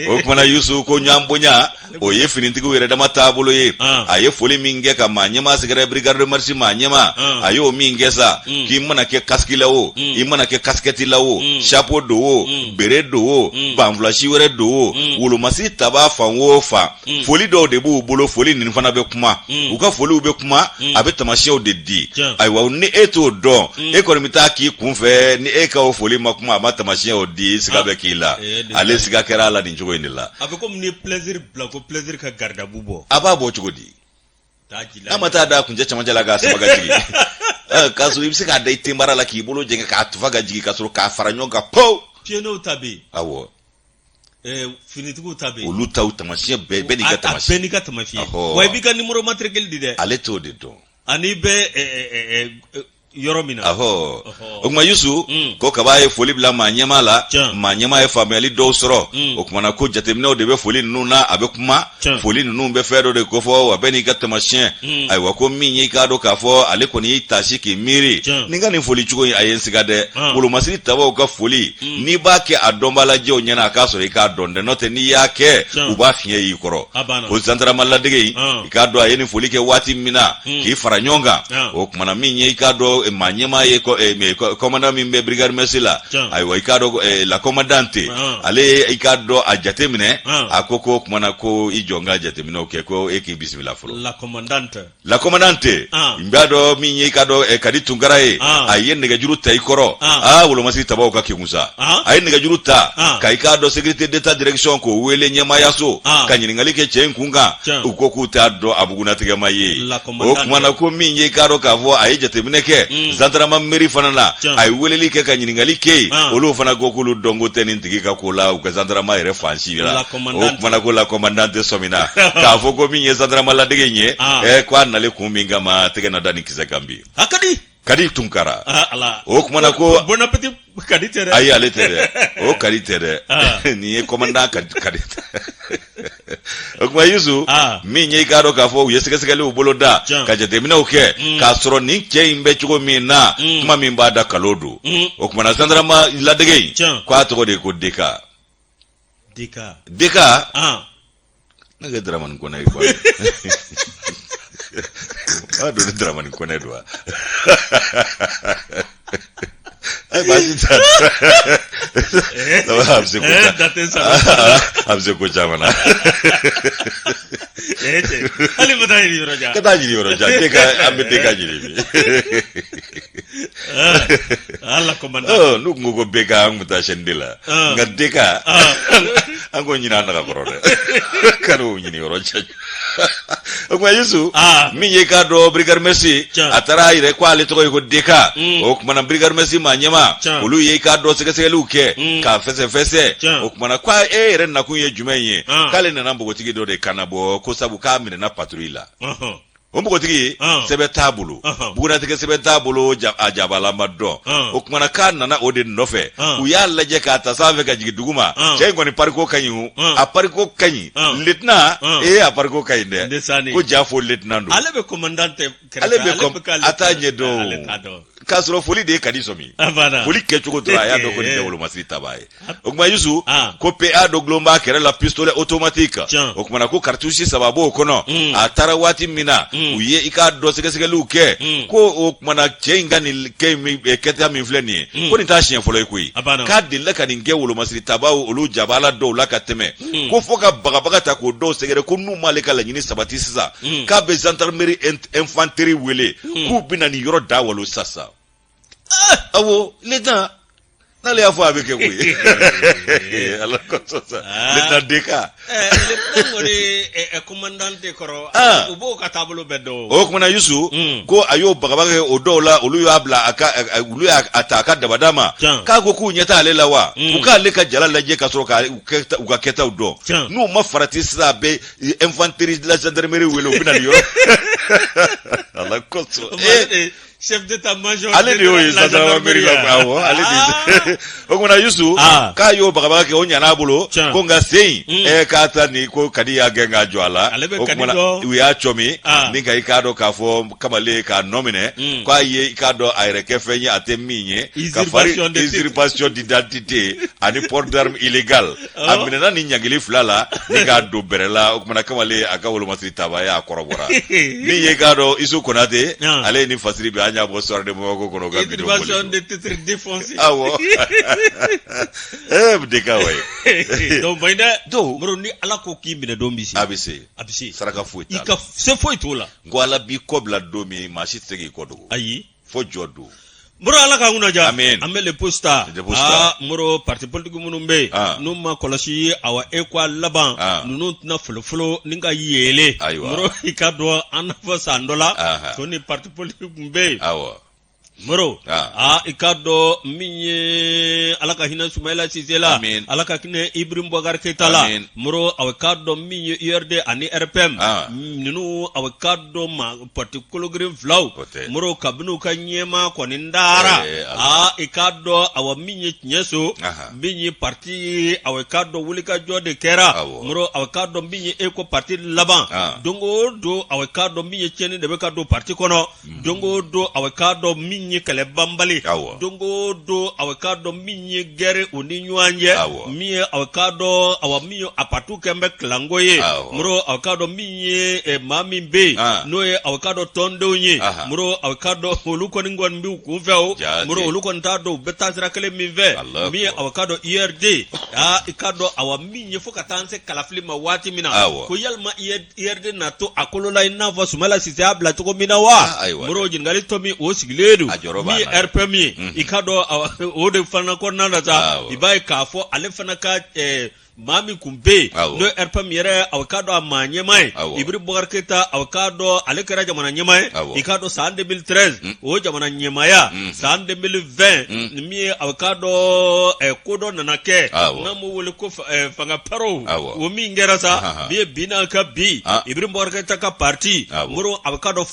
O kumana, Yusu, ko ɲɔgɔn bonya, o ye finitigiw yɛrɛ dama taabolo ye. A ye foli min kɛ ka maa ɲɛmaa sɛgɛrɛ, brigade de mœurs maa ɲɛmaa, a y'o min kɛ sa, k'i mana kɛ casque la o, i mana kɛ casquette la o, chapeau don o, béret don o, banfulasi wɛrɛ don o, wolomasiri taba fan o fan, foli dɔw de b'u bolo. Foli nin fana bɛ kuma, u ka foliw bɛ kuma, a bɛ tamasiyɛnw de di. Ayiwa, ni e t'o dɔn, e kɔni bɛ taa k'i kunfɛ. Ni e ka o foli ma kuma, a ma tamasiyɛnw di, siga bɛ k'i la. Ale siga kɛra a la nin cogo in de la. A bɛ komi ni plaisir bila ko plaisir ka garde à vous bɔ. A b'a bɔ cogo di? N'a ma taa da kuncɛ cɛmancɛ la k'a sama ka jigin, k'a sɔrɔ i bɛ se k'a da i tenbara la, k'i bolo jɛngɛ k'a tufa ka jigin, ka sɔrɔ k'a fara ɲɔgɔn kan pewu. Pieds ta bɛ yen. Awɔ. Finitigiw ta bɛ yen. Olu taw tamasiyɛn bɛɛ, bɛɛ n'i ka tamasiyɛn. Bɛɛ n'i ka tamasiyɛn. Wa i b'i ka numéro matricule di dɛ. Ale t'o de dɔn. Ani bɛ yɔrɔ min na ahɔ o tuma yusu ko kaba ye foli bila maa ɲɛmaa la maa ɲɛmaa ye faamuyali dɔw sɔrɔ o tuma na ko jateminɛw de bɛ foli ninnu na a bɛ kuma foli ninnu bɛ fɛn dɔ de kofɔ wa bɛɛ n'i ka tamasiyɛn ayiwa ko min ye i k'a dɔn k'a fɔ ale kɔni y'i taasi k'i miiri nin ka nin foli cogo in a ye n siga dɛ wolomasiri tabaw ka foli n'i b'a kɛ a dɔnbaalajɛw ɲɛna a k'a sɔrɔ i k'a dɔn dɛ n'o tɛ n'i y'a kɛ u b'a fiɲɛ y'i kɔrɔ ko zandarama ladege in i k'a dɔn a ye nin foli kɛ waati min na k'i fara ɲɔgɔn kan o tuma na min ye i k'a dɔn maa ɲɛmaa ye commandant min bɛ brigade mixte la ayiwa i k'a dɔn la commandante ale ye i k'a dɔn a jateminɛ a ko ko o tuma na ko i jɔ n ka jateminɛw kɛ ko e k'i bisimila fɔlɔ la commandante la commandante n b'a dɔn min ye i k'a dɔn Kadi Tunkara ye a ye nɛgɛjuru ta i kɔrɔ aa wolomasiri tabaw ka kegun sa a ye nɛgɛjuru ta ka i k'a dɔn sécurité d'état direction k'o wele ɲɛmaayaso ka ɲininkali kɛ cɛ in kun kan u ko k'u t'a dɔn a bugunnatigɛma ye o tuma na ko min ye i k'a dɔn k'a fɔ a ye jateminɛ kɛ zandarama mairie fana na a ye weleli kɛ ka ɲininkali kɛ yen olu fana ko k'olu dɔnko tɛ nin tigi ka ko la u ka zandarama yɛrɛ fan si la o tuma na ko la commandante sɔmina k'a fɔ ko min ye zandarama ladege in ye ɛ ko a nalen kun min kama tɛgɛ na da nin kisɛ kan bi a ka di Kadi Tunkara o tuma na ko bon appétit Kadi tɛ dɛ ayi ale tɛ dɛ o Kadi tɛ dɛ nin ye commandant Kadi o tuma Yusu min ye i k'a dɔn k'a fɔ u ye sɛgɛsɛgɛliw boloda ka jateminɛw kɛ k'a sɔrɔ nin cɛ in bɛ cogo min na kuma min b'a da kalon don o tuma na zandarama ladege in k'a tɔgɔ de ye ko Deka Deka ne kɛ Dramani Kɔnɛ ye quoi a don ni Dramani Kɔnɛ don wa ayi baasi t'a a bɛ se ko a bɛ se ko caman na hali ma taa ɲini yɔrɔ jan ka taa ɲini yɔrɔ jan Deka an bɛ Deka ɲini bi ala commandant n'u tun ko ko BK an tun bɛ taa chaîne 2 la nka Deka an k'o ɲini an daga kɔrɔ dɛ ka n'o ɲini yɔrɔ jan o tuma Yusu min ye k'a dɔn brigade mixte a taara a yɛrɛ ko ale tɔgɔ ye ko Deka o tuma na brigade mixte maa ɲɛmaa olu ye k'a dɔn sɛgɛsɛgɛliw kɛ k'a fɛsɛfɛsɛ o tuma na ko e yɛrɛ nakun ye jumɛn ye k'ale nana npogotigi dɔ de kannabɔ ko sabu k'a minɛna patrouille la o npogotigi sɛbɛn t'a bolo bugunnatigɛ sɛbɛn t'a bolo a jabala ma dɔn o tuma na k'a nana o de nɔfɛ u y'a lajɛ k'a ta sanfɛ ka jigin dugu ma cɛ in kɔni pariko ka ɲi o a pariko ka ɲi lieutenant ee a pariko ka ɲi dɛ ko ja fo lieutenant don ale bɛ commandant ale bɛ a t'a ɲɛ dɔn k'a sɔrɔ foli de ye Kadi sɔmi foli kɛcogo dɔrɔn a y'a dɔn ko nin tɛ wolomasiri tabaa ye o tuma Yusu ko PA dɔ gulon b'a kɛrɛ la pistolet automatique o tuma na ko cartouche saba b'o kɔnɔ a taara waati min na u ye i k'a dɔn sɛgɛsɛgɛliw kɛ ko o tuma na cɛ in ka nin kɛ kɛta min filɛ nin ye ko nin t'a siɲɛ fɔlɔ ye koyi k'a delila ka nin kɛ wolomasiri tabaw olu jabala dɔw la ka tɛmɛ ko fo ka bagabaga ta k'o dɔw sɛgɛrɛ ko n'u m'ale ka laɲini sabati sisan k'a bɛ gendarmerie infanterie wele k'u bɛna nin yɔrɔ da walo sisan awɔ lieutenant n'ale y'a fɔ a bɛ kɛ koyi ala kosɔn sa lieutenant Deka lieutenant kɔni commandant de kɔrɔ u b'o ka taabolo bɛɛ dɔn o tuma na Yusu ko a y'o bagabaga kɛ o dɔw la olu y'a bila a ka olu y'a ta a ka dabada ma k'a ko k'u ɲɛ t'ale la wa u k'ale ka jala lajɛ ka sɔrɔ ka u ka kɛtaw dɔn n'u ma farati sisan a bɛ infanterie de la gendarmerie wele u bɛ na nin yɔrɔ ala kosɔn chef d'état-major ale de y'o ye gendarmerie la awɔ ale de o tuma na Yusu k'a y'o bagabaga kɛ o ɲan'a bolo ko nka sen in ɛ k'a ta nin ko Kadi y'a gɛn k'a jɔ a la o tuma na u y'a cɔmi ni ka i k'a dɔn k'a fɔ kamalen k'a nɔ minɛ k'a ye i k'a dɔn a yɛrɛ kɛ fɛn ye a tɛ min ye ka fari usurpation d'identité ani port d'arme illégal a minɛna ni ɲangili fila la ni k'a don bɛrɛ la o kumana kamalen a ka wolomasiri taba ye a kɔrɔbɔra min ye k'a dɔn Isu Konate ale ye ni fasiri bi an y'a bɔ Soir de Bamako kɔnɔ ka vidéo boli de titre défoncé awɔ ee Deka wayi donc bayi dɛ donc Moro ni Ala ko k'i minɛ don bɛ se a bɛ se a bɛ se saraka foyi t'a la i ka se foyi t'o la n ko Ala b'i kɔ bila don min maa si tɛ se k'i kɔ dogo ayi fo jɔ don Moro ala k'an kunna diya Amin. an bɛ le poste ta Le Poste ta. aa Moro parti politique minnu bɛ yen Ah. n'u ma kɔlɔsi awa e ko a laban Ah. ninnu tɛna folofolo ni ka yeele Ayiwa. Moro i ka dɔn an n'a fɔ san dɔ la Aha. ko ni parti politique tun bɛ yen awɔ Moro aa i k'a dɔn min ye Ala ka hinɛ Sumayila Sise la, Amin. Ala ka hinɛ Ibrahim Bubakari Keyita la, Amin. Moro aw k'a dɔn min ye URD ani RPM ninnu aw k'a dɔn ma parti kologirin filaw O tɛ. Moro kabini u ka ɲɛmaa kɔni dara Eh, Ala. aa i k'a dɔn awa min ye tiɲɛso Aha. min ye parti ye aw k'a dɔn wulikajɔ de kɛra Awɔ. Moro aw k'a dɔn min ye e ko parti laban Ah. don o don aw k'a dɔn min ye tiɲɛni de bɛ ka don parti kɔnɔ don o don aw k'a dɔn min ye kɛlɛ banbali don o don aw k'a dɔn min ye guerre u ni ɲɔgɔn cɛ min ye aw k'a dɔn awa min ye a parti kɛlen bɛ kilanko ye Moro aw k'a dɔn min ye eh, maa min bɛ yen ah. n'o ye aw k'a dɔn tɔndenw ye Moro aw k'a dɔn olu kɔni kɔni b'u kun fɛ o Moro olu kɔni t'a dɔn u bɛ taa sira kelen min fɛ min ye aw k'a dɔn URD aa i k'a dɔn awa min ye fo ka taa an se kalafili ma waati min na ko yalima URD na to a kolo la i n'a fɔ Sumayila Sise y'a bila cogo min na wa ah, Moro ɲininkali tɔ min o sigilen don min ye RPM ye i k'a dɔn o de fana kɔnɔna na sa i b'a ye k'a fɔ ale fana ka eh, maa min tun bɛ yen n'o ye RPM yɛrɛ aw k'a dɔn a maa ɲɛmaa ye Ibrahim Bubakari Keyita aw k'a dɔn ale kɛra jamana ɲɛmaa ye i k'a dɔn san 2013 mm. o jamana ɲɛmaaya mm. san 2020 mm. min ye aw k'a dɔn eh, ko dɔ nana kɛ n'an b'o wele ko eh, fanga pɛrɛw o min kɛra sa min ye bi n'a ka bi ah. Ibrahim Bubakari Keyita ka parti Moro aw k'a dɔn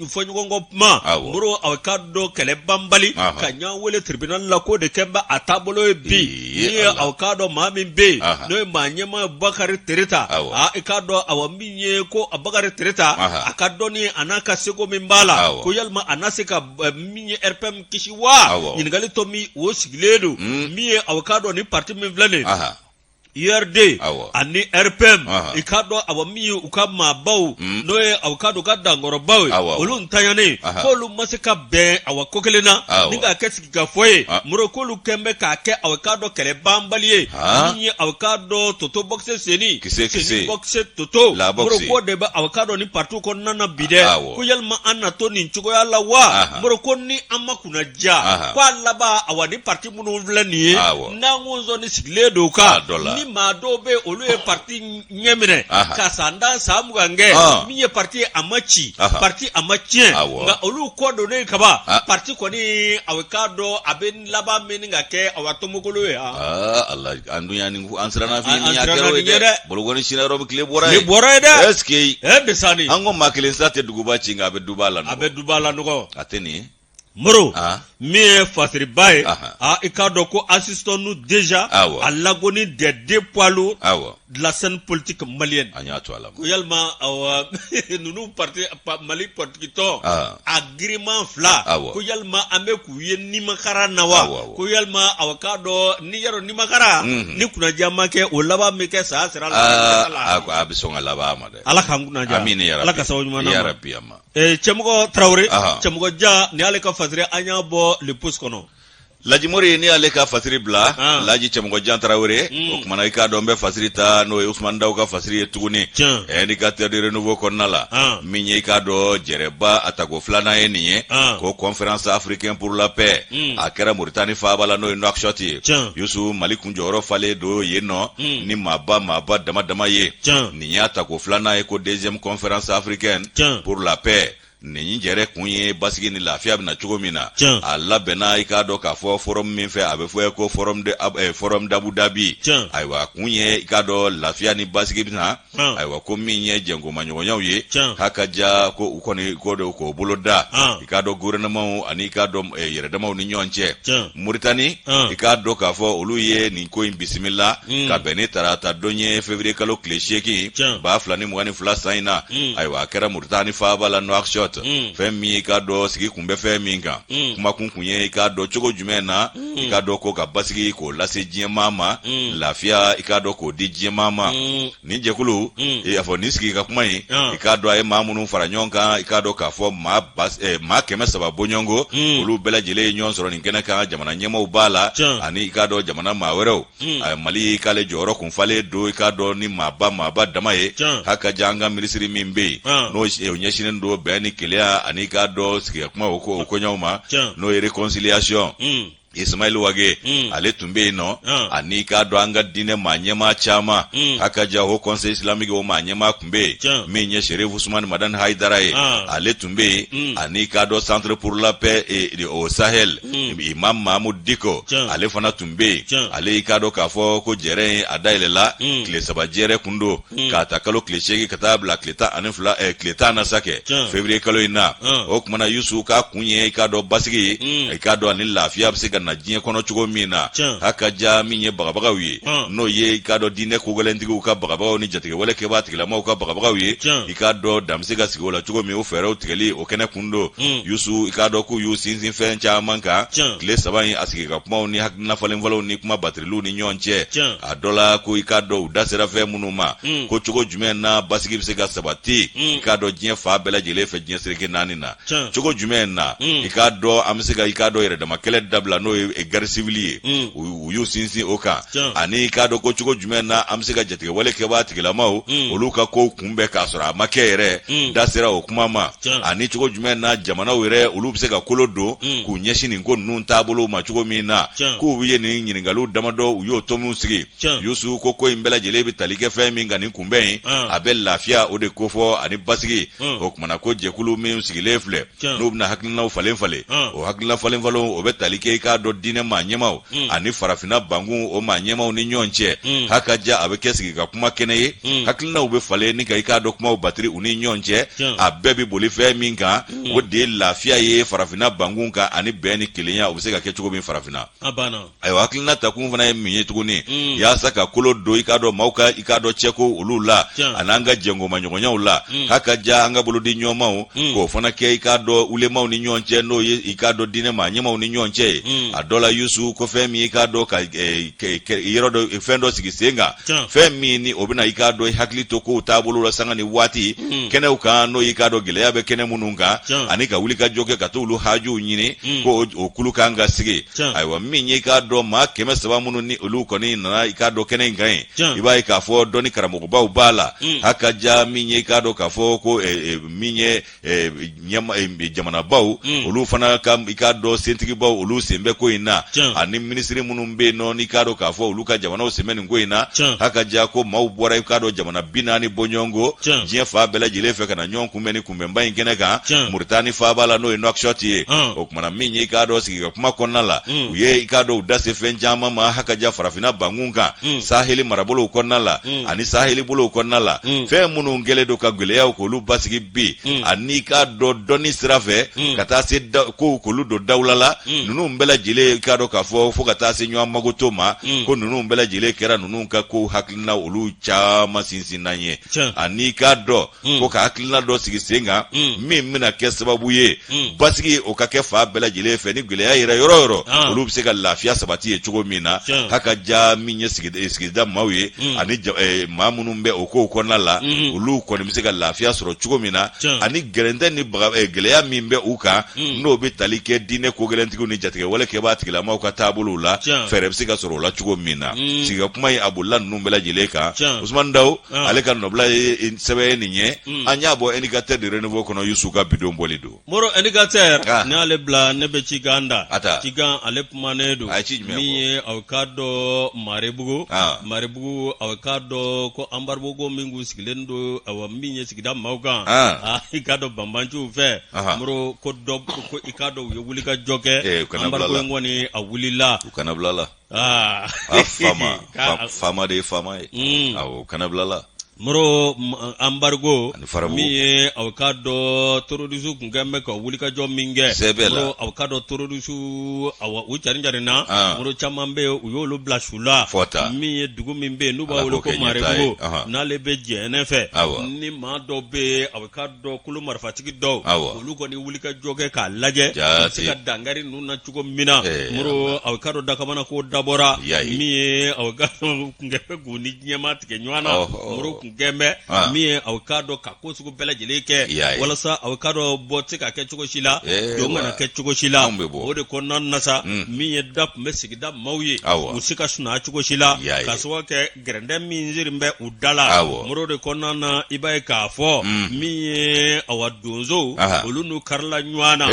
fɔɲɔgɔnkɔ kuma Moro aw k'a dɔn kɛlɛ banbali ka ɲɔgɔn wele tribunal la k'o de kɛlen bɛ a taabolo ye bi min ye aw k'a dɔn maa min bɛ yen n'o ye maa ɲɛmaa Bakari Tereta i k'a dɔn awa min ye ko Bakari Tereta a ka dɔnni a n'a ka seko min b'a la ko yalima a na se ka min ye RPM kisi wa ɲininkali tɔ min o sigilen don min ye aw k'a dɔn ni parti min filɛ nin URD ani RPM i k'a dɔn awa min ye u ka maabaw n'o ye aw k'a dɔn u ka dankɔrɔbaw ye olu ntanyanen k'olu ma se ka bɛn awa ko kelen na ni k'a kɛ sigikafɔ ye ah. Moro k'olu kɛn bɛ k'a kɛ aw k'a dɔn kɛlɛ banbali ye ah. min ye aw k'a dɔn toto boxe senni senni boxe toto Moro k'o de bɛ aw k'a dɔn ni parti kɔnɔna na bi dɛ ko yalima an na to nin cogoya la wa Moro ko ni an ma kunna diya ko a laban awa ni parti minnu filɛ nin ye n'an ko sɔnni sigilen don kan ni maa dɔw bɛ olu ye parti ɲɛ minɛ ka san 10 san 20 kɛ min ye parti a ma ci parti a ma tiɲɛ nka olu kɔ donnen kaban parti kɔni aw k'a dɔn a bɛ laban min ka kɛ awa tomokolo ye ala an dun an siranna dɛ bolokɔni sinna yɔrɔ min tile bɔra yen bɔra yen dɛ est ce que ɛ an ko maa kelen sa tɛ duguba ci nka a bɛ duba la a bɛ duba lanɔgɔ a tɛ nin ye Moro min ye fasiriba ye aa i k'a dɔn ko assistons-nous déjà à l'agonie des deux poids lourds de la scène politique malienne an y'a to a la ko yalima awa ninnu parti Mali politiki tɔn a giriman fila ko yalima an bɛ k'u ye nimakara na wa ko yalima aw k'a dɔn ni yarɔ nimakara ni kunnadiya ma kɛ o laban bɛ kɛ saya sira la a bɛ sɔn ka laban a ma dɛ Ala k'an kunna Ala ka sababu ɲuman ma. Cɛmɔgɔ Tarawele cɛmɔgɔ ja ni ale ka fasiri an y'a bɔ Le Poste kɔnɔ Laji Mori ni ale ka fasiri bila Laji Cɛmɔgɔ Jan Tarawele o kumana i k'a dɔn n bɛ fasiri ta n'o ye Usumani Daw ka fasiri ye tuguni Indicateur du Renouveau kɔnɔna la min ye i k'a dɔn jɛrɛba a tako filanan ye nin ye ko conférence africaine pour la paix a kɛra Moritani faaba la n'o ye Nouakchott ye Yusu Mali kun jɔyɔrɔ falen don yen nɔ ni maaba maaba dama dama ye nin y'a tako filanan ye ko deuxième conférence africaine pour la paix nin jɛrɛ kun ye basigi ni lafiya bɛ na cogo min na a labɛnna i k'a dɔn k'a fɔ forum min fɛ a bɛ fɔ ko forum de eh, forum d'Abu Dhabi ayiwa a kun ye i k'a dɔn lafiya ni basigi bɛ na ayiwa ko min ye jɛnkomaɲɔgɔnyaw ye haka ja ko u kɔni ko de k'o bolo da i k'a dɔn gouvernement ani i k'a dɔn eh, yɛrɛdamaw ni ɲɔgɔn cɛ Muritani i k'a dɔn k'a fɔ olu ye nin ko in bisimila mm. ka bɛn ni tarata don ye février kalo tile 8 2022 san in na mm. ayiwa a kɛra Muritani faaba la Nouakchott mm. fɛn min i k'a dɔn sigi kun bɛ fɛn min kan kumakun kun ye i k'a dɔn cogo jumɛn na i k'a dɔn ko ka basigi k'o lase diɲɛmaa ma lafiya i k'a dɔn k'o di diɲɛmaa ma nin jɛkulu a fɔ nin sigi ka kuma in i k'a dɔn a ye maa minnu fara ɲɔgɔn kan i k'a dɔn k'a fɔ maa 300 bɔɲɔgɔnko olu bɛɛ lajɛlen ye ɲɔgɔn sɔrɔ nin kɛnɛ kan jamana ɲɛmaaw b'a la ani i k'a dɔn jamana maa wɛrɛw Mali k'ale jɔyɔrɔ kun falen don i k'a dɔn ni maaba maaba dama ye haka ja an ka minisiri min bɛ yen n'o ɲɛsinnen don bɛn ni kelenya ani i k'a dɔn sigi ka kuma o koɲɛw ma n'o ye réconciliation. Ismail Wage ale tun bɛ yen nɔ ani k'a dɔn an ka diinɛ maa ɲɛmaa caman haka ja Haut Conseil islamique o maa ɲɛmaa tun bɛ yen min ye Cherif Ousmane Madani Haidara ye ale tun bɛ yen ani k'a dɔn Centre pour la paix au Sahel Imam Mahmoud Dicko ale fana tun bɛ yen. Ale y'i k'a dɔn k'a fɔ ko jɛrɛ in a dayɛlɛla tile 3 jɛrɛ kun don k'a ta kalo tile 8 ka taa bila tile 12 tile 10 na sa kɛ février kalo in na. O tuma na Yusu k'a kun ye i k'a dɔn basigi ye, i k'a dɔn ani lafiya bɛ se ka na diɲɛ kɔnɔ cogo min na. Haka ja min ye bagabagaw ye, n'o ye i k'a dɔn diinɛ kogɛlɛntigiw ka bagabagaw ni jatigɛwale kɛbaa tigilamaw ka bagabagaw ye, i k'a dɔn dan bɛ se ka sigi o la cogo min, o fɛɛrɛw tigɛli o kɛnɛ kun don. Yusu, i k'a dɔn k'u y'u sinsin fɛn caman kan tile 3 in, a sigi ka kumaw ni hakilina falenfalenw ni kuma batiriliw ni ɲɔgɔn cɛ. A dɔ la ko i k'a dɔn u da sera fɛn minnu ma, ko cogo jumɛn na basigi bɛ se ka sabati, i k'a dɔn diɲɛ fan bɛɛ lajɛlen fɛ, diɲɛ seleke naani na, cogo jumɛn na i k'a dɔn an bɛ se ka i k'a dɔn yɛrɛdamakɛlɛ dabila, n'o ye guerre civile ye, u y'u sinsin o kan, ani i k'a dɔn ko cogo jumɛn na an bɛ se ka jatigɛwale kɛbaa tigilamaw olu ka kow kunbɛn k'a sɔrɔ a ma kɛ yɛrɛ, da sera o kuma ma, ani cogo jumɛn na jamanaw yɛrɛ olu bɛ se ka kolo don k'u ɲɛsin nin ko ninnu taabolow ma cogo min na. K'u ye nin ɲininkaliw damadɔ, u y'o tomiw sigi. Yusu ko ko in bɛɛ lajɛlen bɛ tali kɛ fɛn min kan nin kunbɛn in, a bɛ lafiya o de kofɔ ani basigi. O tuma na ko jɛkulu min sigilen filɛ, n'u bɛna hakilinaw falen falen, o hakilina falen falenw o bɛ tali kɛ i k'a dɔn diinɛ maa ɲɛmaaw ani farafinna bankun o maa ɲɛmaaw ni ɲɔgɔn cɛ. Haka ja a bɛ kɛ sigi ka kuma kɛnɛ ye, hakilinaw bɛ falen ni ka i k'a dɔn kumaw batiri u ni ɲɔgɔn cɛ. A bɛɛ bɛ boli fɛn min kan, o de ye lafiya ye farafinna bankun kan ani bɛn ni kelenya, o bɛ se ka kɛ cogo min farafinna. Ayiwa, hakilina takun fana ye min ye tuguni, yaasa ka kolo don i k'a dɔn maaw ka i k'a dɔn cɛko olu la ani an ka jɛnkomaɲɔgɔnyaw la. Haka ja an ka bolo di ɲɔgɔnmaw k'o fana kɛ i k'a dɔn ulemaw ni ɲɔgɔn cɛ, n'o ye i k'a dɔn diinɛ maa ɲɛmaaw ni ɲɔgɔn cɛ ye. A dɔ la Yusu ko fɛn min i k'a dɔn ka yɔrɔ dɔ fɛn dɔ sigi sen kan, fɛn min ni o bɛna i k'a dɔn i hakili to kow taabolo la sanga ni waati kɛnɛw kan, n'o y'i k'a dɔn gɛlɛya bɛ kɛnɛ minnu kan, ani ka wuli ka jɔ kɛ ka t'olu hajuw ɲini, ko o kulu kan ka sigi. Ayiwa, min ye i k'a dɔn maa 300 minnu ni olu kɔni nana i k'a dɔn kɛnɛ in kan yen, i b'a ye k'a fɔ dɔnni karamɔgɔbaw b'a la. Haka ja min ye i k'a dɔn k'a fɔ ko min ye jamanabaw olu fana ka i k'a dɔn sentigibaw olu sen bɛ ko in na, ani minisiri minnu bɛ yen nɔ n'i k'a dɔn k'a fɔ olu ka jamanaw sen bɛ nin ko in na. Haka ja ko maaw bɔra i k'a dɔn jamana 40 bɔɲɔgɔnko diɲɛ fan bɛɛ lajɛlen fɛ ka na ɲɔgɔn kunbɛn ni kunbɛnba in kɛnɛ kan Muritani faaba la, n'o ye Nouakchott ye. O kumana min ye i k'a dɔn sigi ka kuma kɔnɔna la, u ye i k'a dɔn u da se fɛn caman ma haka ja farafinna bankun kan, saheli marabolow kɔnɔna la ani saheli bolow kɔnɔna la, fɛn minnu kɛlen don ka gɛlɛyaw k'olu basigi bi, ani i k'a dɔn dɔnni sira fɛ ka taa se kow k'olu don dawula la, ninnu bɛɛ lajɛlen i k'a dɔn k'a fɔ fo ka taa se ɲɔgɔn magoto ma, ko ninnu bɛɛ lajɛlen kɛra ninnu ka kow hakilina olu caman sinsinnan ye, ani i k'a dɔn ko ka hakilina dɔ sigi sen kan min bɛna kɛ sababu ye basigi o ka kɛ fan bɛɛ lajɛlen fɛ, ni gɛlɛya yɛrɛ yɔrɔ yɔrɔ olu bɛ se ka lafiya sabati ye cogo min na. Haka ja min ye sigida maaw ye ani maa minnu bɛ o kow kɔnɔna la, olu kɔni bɛ se ka lafiya sɔrɔ cogo min na, ani gɛrɛntɛ ni gɛlɛya min bɛ u kan, n'o bɛ tali kɛ diinɛ kogɛlɛntigiw ni jatigɛwale kɛbaa tigilamaw ka taabolow la, fɛɛrɛ bɛ se ka sɔrɔ o la cogo min na. Sigi ka kuma in a bolila ninnu bɛɛ lajɛlen kan. Usumani Dawu ale ka nɔbila ye sɛbɛn ye nin ye, an y'a bɔ Indicateur du Renouveau kɔnɔ. Yusu ka bidon bɔli don. Moro, Indicateur ni ale bila, ne bɛ cikan da. Cikan ale kumanen don min ye aw k'a dɔn Marebugu, Marebugu aw k'a dɔn ko embargo min k'u sigilen don, awa min ye sigida maaw kan, i k'a dɔn banbanciw fɛ, Moro, ko dɔ ko i k'a dɔn u ye wulikajɔ kɛ, embargo in kɔni a wulila. U kana bila la. Aa faama, faama de ye faama ye. Awɔ, kana bila la. Moro, embargo min ye aw k'a dɔn terroriste kun kɛlen bɛ ka wulikajɔ min kɛ, sɛbɛ la, aw k'a dɔn terroriste awa u carin carinna, Moro, caman bɛ yen u y'olu bila su la. Min ye dugu min bɛ yen n'u b'a wele ko Marebugu, n'ale bɛ Jɛnɛ fɛ, ni maa dɔw bɛ yen aw k'a dɔn kulu marifatigi dɔw, olu kɔni wulikajɔ kɛ k'a lajɛ u bɛ se ka dankari ninnu na cogo min na. Moro, aw k'a dɔn dakamana ko dabɔra min ye aw k'a dɔn kun kɛ k'u ni diɲɛmaa tigɛ ɲɔgɔn na, Moro. kun kɛn bɛ min ye aw k'a dɔn ka ko sugu bɛɛ lajɛlen kɛ walasa aw k'a dɔn bɔ tɛ se ka kɛ cogo si la don kana kɛ cogo si la o de kɔnɔna na sa min ye da tun bɛ sigida maaw ye u se ka sunɔgɔ cogo si la ka sababu kɛ gɛrɛndɛ min sirilen bɛ u da la moro de kɔnɔna na i b'a ye k'a fɔ min ye awa donsow olu n'u karila ɲɔgɔn na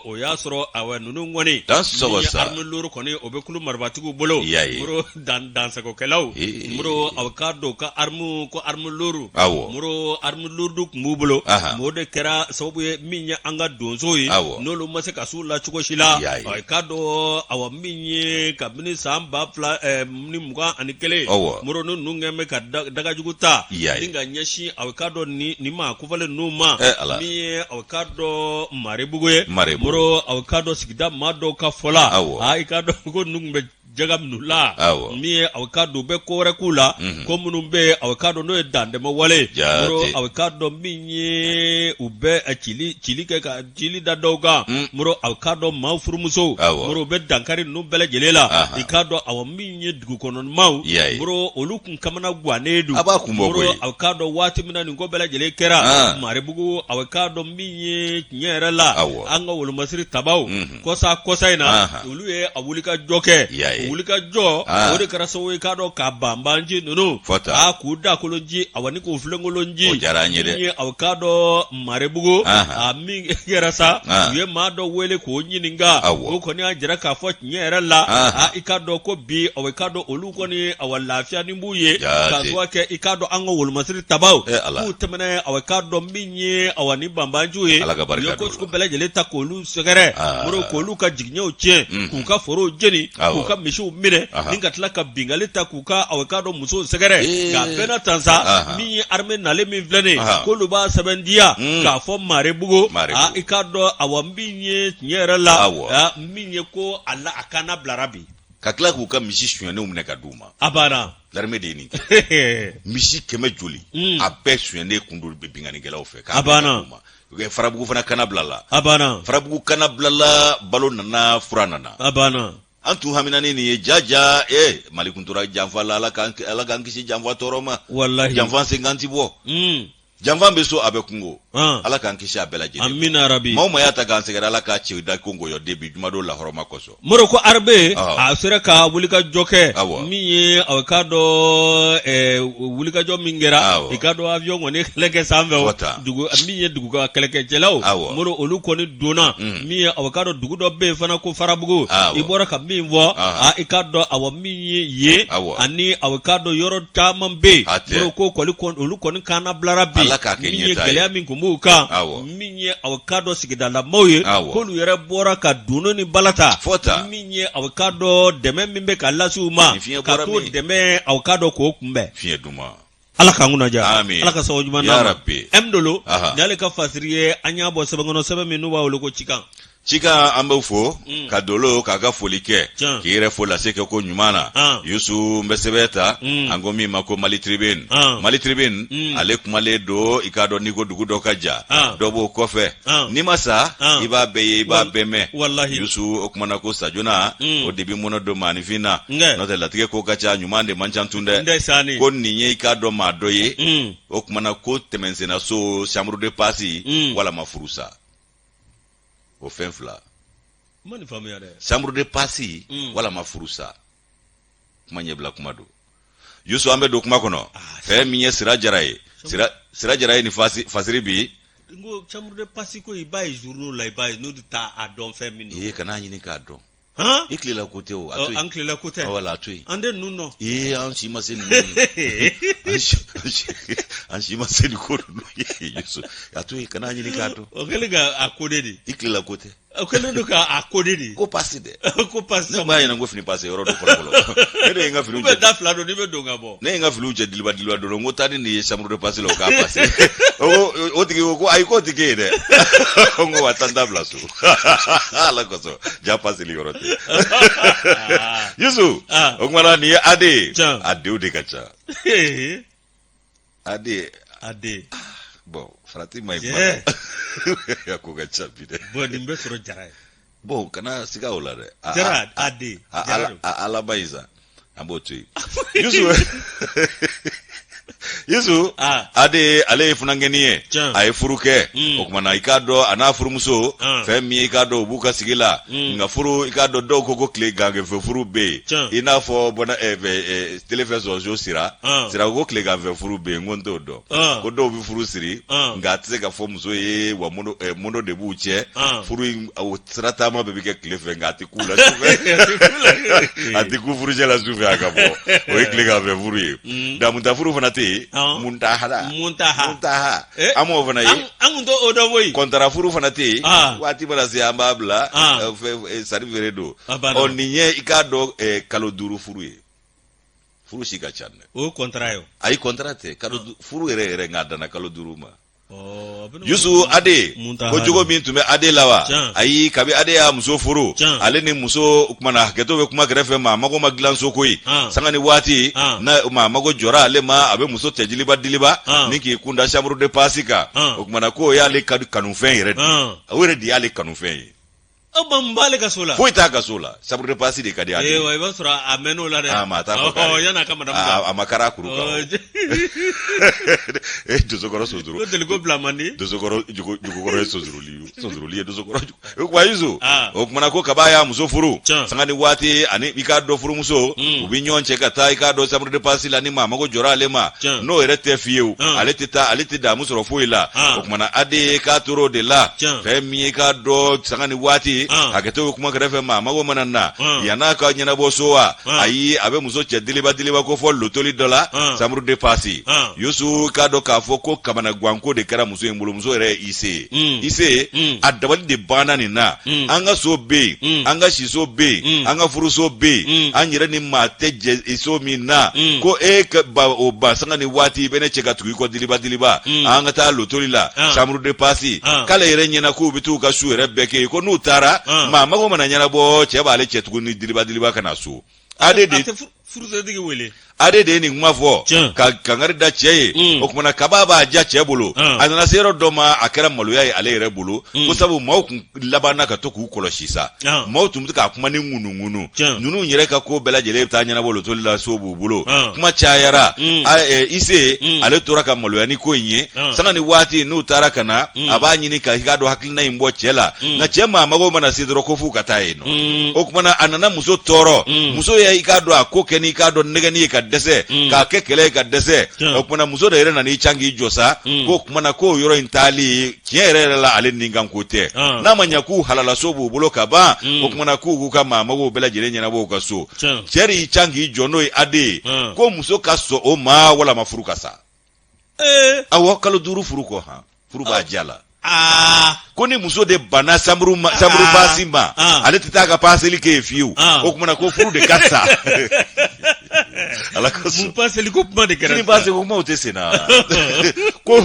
o y'a sɔrɔ awa ninnu kɔni arme lourde kɔni o bɛ kulu marabatigiw bolo moro dansagokɛlaw moro aw k'a dɔn ka arme ko arme lourde moro arme lourde tun b'u bolo o de kɛra sababu ye min ye an ka donsow ye n'olu ma se ka s'u la cogo si la i k'a dɔn awa min ye kabini san 2021 moro ninnu kɛn bɛ ka dagajugu ta ni ka ɲɛsin aw k'a dɔn nin maa kofɔlen ninnu ma min ye aw k'a dɔn Marebugu ye moro aw k'a dɔn sigida maa dɔw ka fɔ la i k'a dɔn ko ninnu bɛ jaga minnu la min ye aw k'a dɔn u bɛ ko wɛrɛ k'u la ko minnu bɛ yen aw k'a dɔn n'o ye dantɛmɛ wale moro aw k'a dɔn min ye u bɛ cili kɛ ka cili da dɔw kan moro aw k'a dɔn maaw furumusow moro u bɛ dankari ninnu bɛɛ lajɛlen la i k'a dɔn awa min ye dugu kɔnɔ maaw moro olu kun kamana gannen don moro aw k'a dɔn waati min na nin ko bɛɛ lajɛlen kɛra Marebugu aw k'a dɔn min ye tiɲɛ yɛrɛ la an ka wolomasiri tabaw kɔsa kɔsa in na olu ye a wulikajɔ kɛ wulikajɔ o de kɛra sababu ye k'a dɔn ka banbanci ninnu a k'u dakolon ci awa ni k'u filenkolon ci min ye aw k'a dɔn Marebugu a min kɛra sa u ye maa dɔ wele k'o ɲininka o kɔni y'a jira k'a fɔ tiɲɛ yɛrɛ la i k'a dɔn ko bi aw k'a dɔn olu kɔni awa lafiya ni b'u ye k'a sababu kɛ i k'a dɔn an ka wolomasiri tabaw k'u tɛmɛna aw k'a dɔn min ye awa ni banbanciw ye u ye ko sugu bɛɛ lajɛlen ta k'olu sɛgɛrɛ moro k'olu ka jigiɲɛw tiɲɛ k'u ka forow jeni k'u ka misiw minɛ ni ka tila ka binkanni ta k'u ka aw k'a dɔn musow sɛgɛrɛ nka bɛɛ n'a ta sa min ye armée nalen min filɛ nin ye k'olu b'a sɛbɛntiya k'a fɔ Marebugu i k'a dɔn awa min ye tiɲɛ yɛrɛ la min ye ko a la a kana bilara bi ka tila k'u ka misi sonyɛnenw minɛ ka d'u ma a banna l'armée de ye nin kɛ misi 100 joli a bɛɛ sonyɛnen kun don binkannikɛlaw fɛ k'a banna Farabugu fana kana bilala a banna Farabugu kana bilala balo nana fura nana a banna an tun hamina ni nin ye jaja ee Mali kun tora janfa la Ala k'an kisi janfa tɔɔrɔ ma walahi janfa sen kan ti bɔ janfa bɛ so a bɛ kungo Ala k'an kisi a bɛɛ lajɛlen amina rabi maa o maa y'a ta k'an sɛgɛrɛ Ala k'a ci da ko nkɔyɔ den bi jumadon lahɔrɔma kosɔn Moro ko armée a sera ka wulikajɔ kɛ min ye a k'a dɔn wulikajɔ min kɛra i k'a dɔn avion kɔni kɛlɛ kɛ sanfɛ min ye dugu ka kɛlɛkɛcɛlaw moro olu kɔni donna min ye a k'a dɔn dugu dɔ bɛ yen fana ko Farabugu i bɔra ka min fɔ i k'a dɔn awa min ye yen ani a k'a dɔn yɔrɔ caman bɛ yen ko olu kɔni kana bilara bi min ye gɛlɛya min tun b'u kan min ye aw k'a dɔn sigidalamaw ye k'olu yɛrɛ bɔra ka dunun ni bala ta min ye aw k'a dɔn dɛmɛ min bɛ ka lase u ma ka t'o dɛmɛ aw k'a dɔn k'o kunbɛn Ala k'an kunna diya Ala ka sababu ɲuman d'an ma M Dolo nin y'ale ka fasiri ye an y'a bɔ sɛbɛn kɔnɔ sɛbɛn min n'u b'a wele ko Cikan Cikan an b'o fo ka dolo k'a ka foli kɛ k'i yɛrɛ fo lase kɛ ko ɲuman na Yusu n bɛ sɛbɛn ta an ko min ma ko Mali Tribune Mali Tribune ale kumalen don i k'a dɔn n'i ko dugu dɔ ka jan dɔ b'o kɔfɛ n'i ma sa i b'a bɛɛ ye i b'a bɛɛ mɛn Yusu o kuma na ko sa joona o de bɛ mɔnɛ don maaninfin na n'o tɛ latigɛ ko ka ca ɲuman de man ca tun dɛ ko nin ye i k'a dɔn maa dɔ ye o kuma na ko tɛmɛnsenna so chambre de passe walama furusa o fɛn fila chambre de passe walama furusa kuma ɲɛbila kuma don Yusu an bɛ don kuma kɔnɔ ah, fɛn min ye Sira Jara ye Sira Jara ye nin fasiri bi n ko chambre de passe ko i b'a ye journaux la i b'a ye n'u t'a a dɔn fɛn min don ee kan'a ɲini k'a dɔn i tilela ko tɛ o a to yen an tilela ko tɛ wala a to yen an tɛ ninnu dɔn ee an si ma se ninnu ye an si ma se nin ko ninnu ye Yusu a to yen kan'a ɲini k'a dɔn o kɛlen ka a kode de i tilela ko tɛ O kɛlen don k'a kode de ko passe dɛ ko passe ne b'a ɲɛna ko fini passe yɔrɔ don fɔlɔ fɔlɔ ne de ye n ka finiw cɛ da fila don n'i bɛ don ka bɔ ne ye n ka finiw cɛ diliba diliba don n ko taa ni nin ye chambre de passe la o k'a passe o tigi ko ayi k'o tɛ kɛ yen dɛ n ko wa taa n ta bila so ala kosɔn ja paseli yɔrɔ tɛ Yusu o kuma na nin ye AD ye a denw de ka ca AD AD bon farati ma ɲi kuma a ko ka ca bi dɛ bon nin bɛ sɔrɔ jara ye bon kana siga o la dɛ jara AD a alaba in sa an b'o to yen Yusu Yusu Ade ale ye funankɛnin ye a ye furu kɛ o tuma na i k'a dɔn a n'a furumuso fɛn min i k'a dɔn u b'u ka sigi la nka furu i k'a dɔn dɔw ko ko tileganfɛ furu bɛ yen i n'a fɔ bɔn telefɛ sɔso sira sira ko tileganfɛ furu bɛ yen n ko n t'o dɔn ko dɔw bɛ furu siri nka a tɛ se ka fɔ muso ye wa mono de b'u cɛ furu in o sira taama bɛɛ bɛ kɛ tile fɛ nka a tɛ k'u la sufɛ a tɛ kun furucɛ la sufɛ a ka bɔ o ye tileganfɛ furu ye mm. damuta furu fana tɛ yen muntaha muntaha eh, an m'o fana ye an kun t'o dɔn koyi kɔntara furu fana tɛ yen ah. waati mana se an b'a bila ah. eh, eh, sanni feere don ɔ nin ye i k'a dɔn kalo 5 furu ye furu si ka ca dɛ o ye kɔntara ye o ayi kɔntara tɛ kalo furu yɛrɛ yɛrɛ nka a danna kalo 5 ma Yusu Ade ko jogo min tun bɛ Ade la wa ayi kabi Ade y'a muso furu ale ni muso o tuma na hakɛto bɛ kuma kɛrɛfɛ maa mago ma dilan so koyi sanga ni waati na maa mago jɔra ale ma a bɛ muso cɛ jiliba diliba ni k'i kunda chambre de passe kan o tuma na k'o y'ale kanufɛn yɛrɛ de o yɛrɛ de y'ale kanufɛn ye Aw ba mun b'ale ka so la foyi t'a ka so la chambre de passe de ka di ale ye wa i b'a sɔrɔ a mɛnn'o la dɛ a ma taa fɔ k'ale yan'a ka madame a ma kari a kuru kan e dosokɔrɔ sonsoro ko deliko bila man di dosokɔrɔ jogokɔrɔ ye sonsoroli ye sonsoroli ye dosokɔrɔ o kuma Yusu o kumana ko kab'a y'a muso furu sanga ni waati ani i k'a dɔn furumuso u bɛ ɲɔgɔn cɛ ka taa i k'a dɔn chambre de passe la ni maa mago jɔra ale ma n'o yɛrɛ tɛ fiyewu ale tɛ taa ale tɛ damu sɔrɔ foyi la o kumana Ade k'a tor'o de la fɛn min ye k'a dɔn sanga ni waati hakɛto bɛ kuma kɛrɛfɛ maa mago mana na yann'a ka ɲɛnabɔ so wa ayi a bɛ muso cɛ deliba deliba ko fɔ lotoli dɔ la chambre de passe Yusu k'a dɔn k'a fɔ ko kamanaganko de kɛra muso in bolo muso yɛrɛ ye Ise ye Ise a dabali de banna nin na an ka so bɛ yen an ka siso bɛ yen an ka furuso bɛ yen an yɛrɛ ni maa tɛ jɛ so min na ko e ka ba o ba sanga ni waati i bɛ ne cɛ ka tugu i kɔ diliba diliba an ka taa lotoli la chambre de passe k'ale yɛrɛ ɲɛna k'u bɛ t'u ka su yɛrɛ bɛɛ kɛ yen ko n'u taara maa mago mana ɲɛnabɔ cɛ b'ale cɛ tuguni diliba diliba ka na so Ade de furusotigi wele Ade de ye nin kuma fɔ ka kangari da cɛ ye o kumana kaba b'a ja cɛ bolo a nana se yɔrɔ dɔ ma a kɛra maloya ye ale yɛrɛ bolo ko sabu maaw kun labanna ka to k'u kɔlɔsi sa maaw tun bɛ k'a kuma ni ŋunuŋunu ninnu yɛrɛ ka ko bɛɛ lajɛlen bɛ taa ɲɛnabɔ lotoli la so b'u bolo kuma cayara Ise ale tora ka maloya ni ko in ye sanga ni waati n'u taara ka na a b'a ɲini ka i k'a dɔn hakilina in bɔ cɛ la nka cɛ maa mago mana se dɔrɔn ko f'u ka taa yen nɔ o kumana a nana muso tɔɔrɔ muso ye i k'a dɔn a ko kɛ n'i k'a dɔn nɛgɛnni ye ka dɛsɛ k'a kɛ kɛlɛ ye ka dɛsɛ o kumana muso de yɛrɛ nana i can k'i jɔ sa k'o kumana k'o yɔrɔ in taali tiɲɛ yɛrɛ yɛrɛ la ale ni kan ko tɛ n'a ma ɲɛ k'u halalaso b'u bolo ka ban o kumana k'u k'u ka maa magow bɛɛ lajɛlen ɲɛnabɔ u ka so cɛ de y'i can k'i jɔ n'o ye Ade ye ko muso ka sɔn o ma walama furu ka sa awɔ kalo 5 furu kɔ han furu b'a ja la ko ni muso de banna chambre passe ma ale tɛ taa ka paseli kɛ yen fiyewu o kumana ko furu de ka sa ala ka sɔn paseli ko kuma de kɛra ni paseli ko kumaw tɛ sen na ko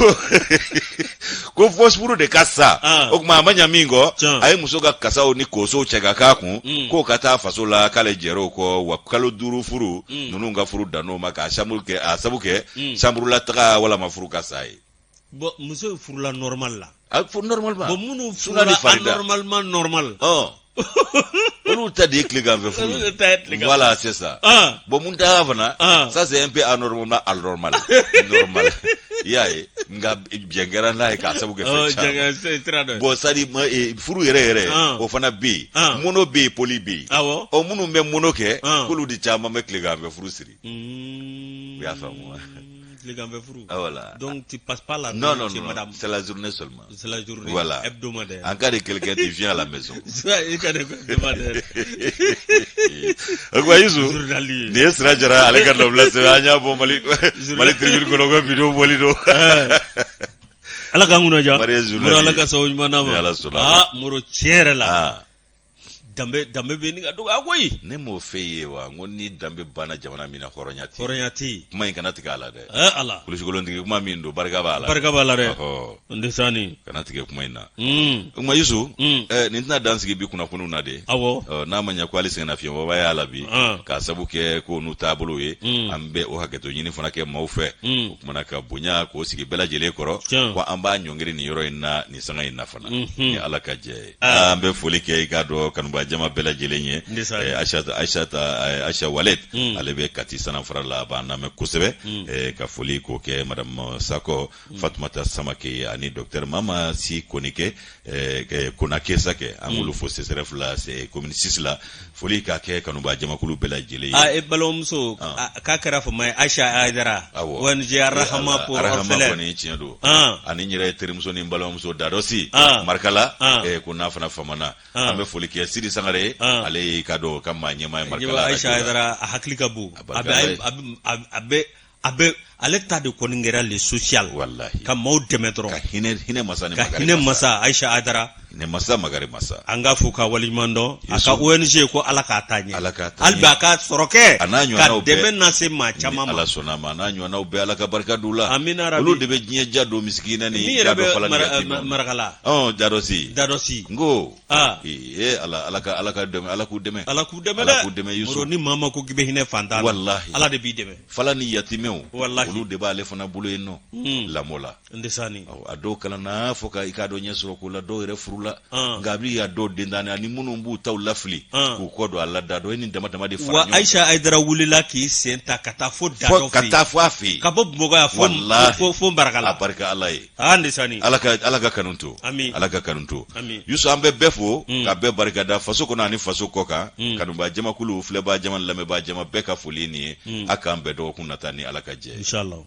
ko fo furu de ka sa o tuma a ma ɲa min kɔ a ye muso ka kasaw ni kosow cɛ ka k'a kun k'o ka taa faso la k'ale jɛr'o kɔ wa kalo 5 furu ninnu ka furu dann'o ma k'a sabu kɛ a sabu kɛ chambre la taga walama furu ka sa ye bon muso ye furula normal la a furu normalement bon minnu furula anormalement normal ɔ olu ta de ye tileganfɛ furu ye olu ta ye tilegan voilà c'est ça ah. bon muntaha fana ah. ça c'est un peu anormalement anormal normal i y'a ye nka jɛn kɛra n'a ye k'a sabu kɛ fɛn caman bon c'est à dire furu yɛrɛ yɛrɛ ah. o fana bɛ yen mono bɛ yen poly bɛ yen ɔ minnu bɛ mono kɛ k'olu de caman bɛ tileganfɛ furu siri u y'a faamu wa Tileganfɛ furu. Ah, voilà. Donc tu passes pas la nuit non, non, chez non, madame. C'est la journée seulement. C'est la journée Voilà. hebdomadaire. En cas de quelqu'un, tu viens à la maison. I ka hebdomadaire. O kuma Yusu, nin ye Sira Jara ale ka nɔbila sɛbɛn an y'a bɔ Mali Mali tribune kɔnɔ ko vidéo bɔli don. Ala k'an kunna diya. Moro Ala ka sababu ɲuman d'an ma. Ni Ala sɔnna. Ah Moro tiɲɛ yɛrɛ la. Ah. Danbe danbe bɛ ɲini ka dɔgɔya koyi. Ne m'o f'e ye wa n ko ni danbe banna jamana min na hɔrɔnya tɛ yen. Hɔrɔnya tɛ yen. Kuma in kana tigɛ a la dɛ. Ɛɛ Ala. Kulusikolontigi kuma min don barika b'a la. Barika b'a la dɛ. Ɔhɔ. N tɛ sani. Kana tigɛ kuma in na. O kuma Yusu. Ɛ nin tɛna dan sigi bi kunnafoniw na de. Awɔ. Ɔ n'a ma ɲɛ ko hali sɛgɛnnafiɲɛbɔba y'a la bi. K'a sabu kɛ ko n'u taabolo ye. An bɛ o hakɛto ɲini fana kɛ maaw fɛ. O kumana ka bonya k'o sigi bɛɛ lajɛlen kɔrɔ. Ko an b'a ɲɔngiri nin yɔrɔ in na nin sanga in na fana. Ni Ala ka jɛ ye. An bɛ foli kɛ i k'a dɔn kanuba kanubaa jama bɛɛ lajɛlen ye. Aisha Aisha Walet, ale bɛ Kati Sanafara la, a b'an lamɛn kosɛbɛ. Ka foli k'o kɛ madame Sakɔ, Fatumata Samake ani docteur Mama Si Konike, Konake Sakɛ, an b'olu fo CSRéf la, commune 6 la. Foli k'a kɛ kanubaa jamakulu bɛɛ lajɛlen ye. Aa, e balimamuso, k'a kɛra fama ye, Aisha Hayidara, ONG Arahama pour Arahama orphelins. Kɔni tiɲɛ don. Ani n yɛrɛ terimuso ni n balimamuso Dadɔsi Marikala, ko n'a fana famana, an bɛ foli kɛ Sidi Sangare ye, ale ye ka dɔn ka maa ɲɛmaa ye Marikala. Aisha Hayidara, a hakili ka bon, a bɛ a bɛ a bɛ ale ta de kɔni kɛra le social, wallahi, ka maaw dɛmɛ dɔrɔn, ka hinɛ hinɛ masa ni ka hinɛ masa. Aisha Hayidara, hinɛ masa, magari masa. An k'a fo ka waleɲuman dɔn. A ka ONG ko Ala k'a taa ɲɛ. Ala k'a taa ɲɛ. Hali bi a ka sɔrɔ kɛ a n'a ɲɔgɔnnaw bɛɛ, ka dɛmɛ lase maa caman ma. Ala sɔnna a ma, a n'a ɲɔgɔnnaw bɛɛ, Ala ka barika d'u la. Amina rabi. Olu de bɛ diɲɛ ja don misikina ni min yɛrɛ bɛ Marakala. Ɔn, Dadɔsi. Dadɔsi. N ko ee Ala, Ala ka Ala ka dɛmɛ, Ala k'u dɛmɛ. Ala k'u dɛmɛ dɛ. Ala k'u dɛmɛ Yusu. Ni maa ma ko k'i bɛ hinɛ fantan na, wallahi, Ala de b'i dɛmɛ. Fala ni yatimɛw, wallahi, olu de b'ale fana bolo yen nɔ lamɔ la. Ndesani. A dɔw kalanna fo ka i k'a dɔn ɲɛ sɔrɔ ko la, dɔw yɛrɛ furula, nka a bɛ ya dɔw den naani ani minnu b'u taw lafili k'u kɔ don a la. Da dɔ ye nin dama dama de fara ɲɔgɔn kan. Wa Ayisa Hayidara wulila k'i sen ta ka taa fo Dadɔ fɛ ka taa fo a fɛ yen, ka bɔ Bamakɔ yan fo fo fo Marakala. A barika Ala ye. Aa, ndesani. Ala ka Ala ka kanu to. Ami. Ala ka kanu to. Ami. Yusu, an bɛ bɛɛ fo ka bɛɛ barika da faso kɔnɔ ani faso kɔ kan. Kanubaa jamakulu, filɛbaa jama, lamɛnbaa jama bɛɛ ka foli nin ye. A k'an bɛn dɔgɔkun nata ni Ala ka jɛ. Inshallah.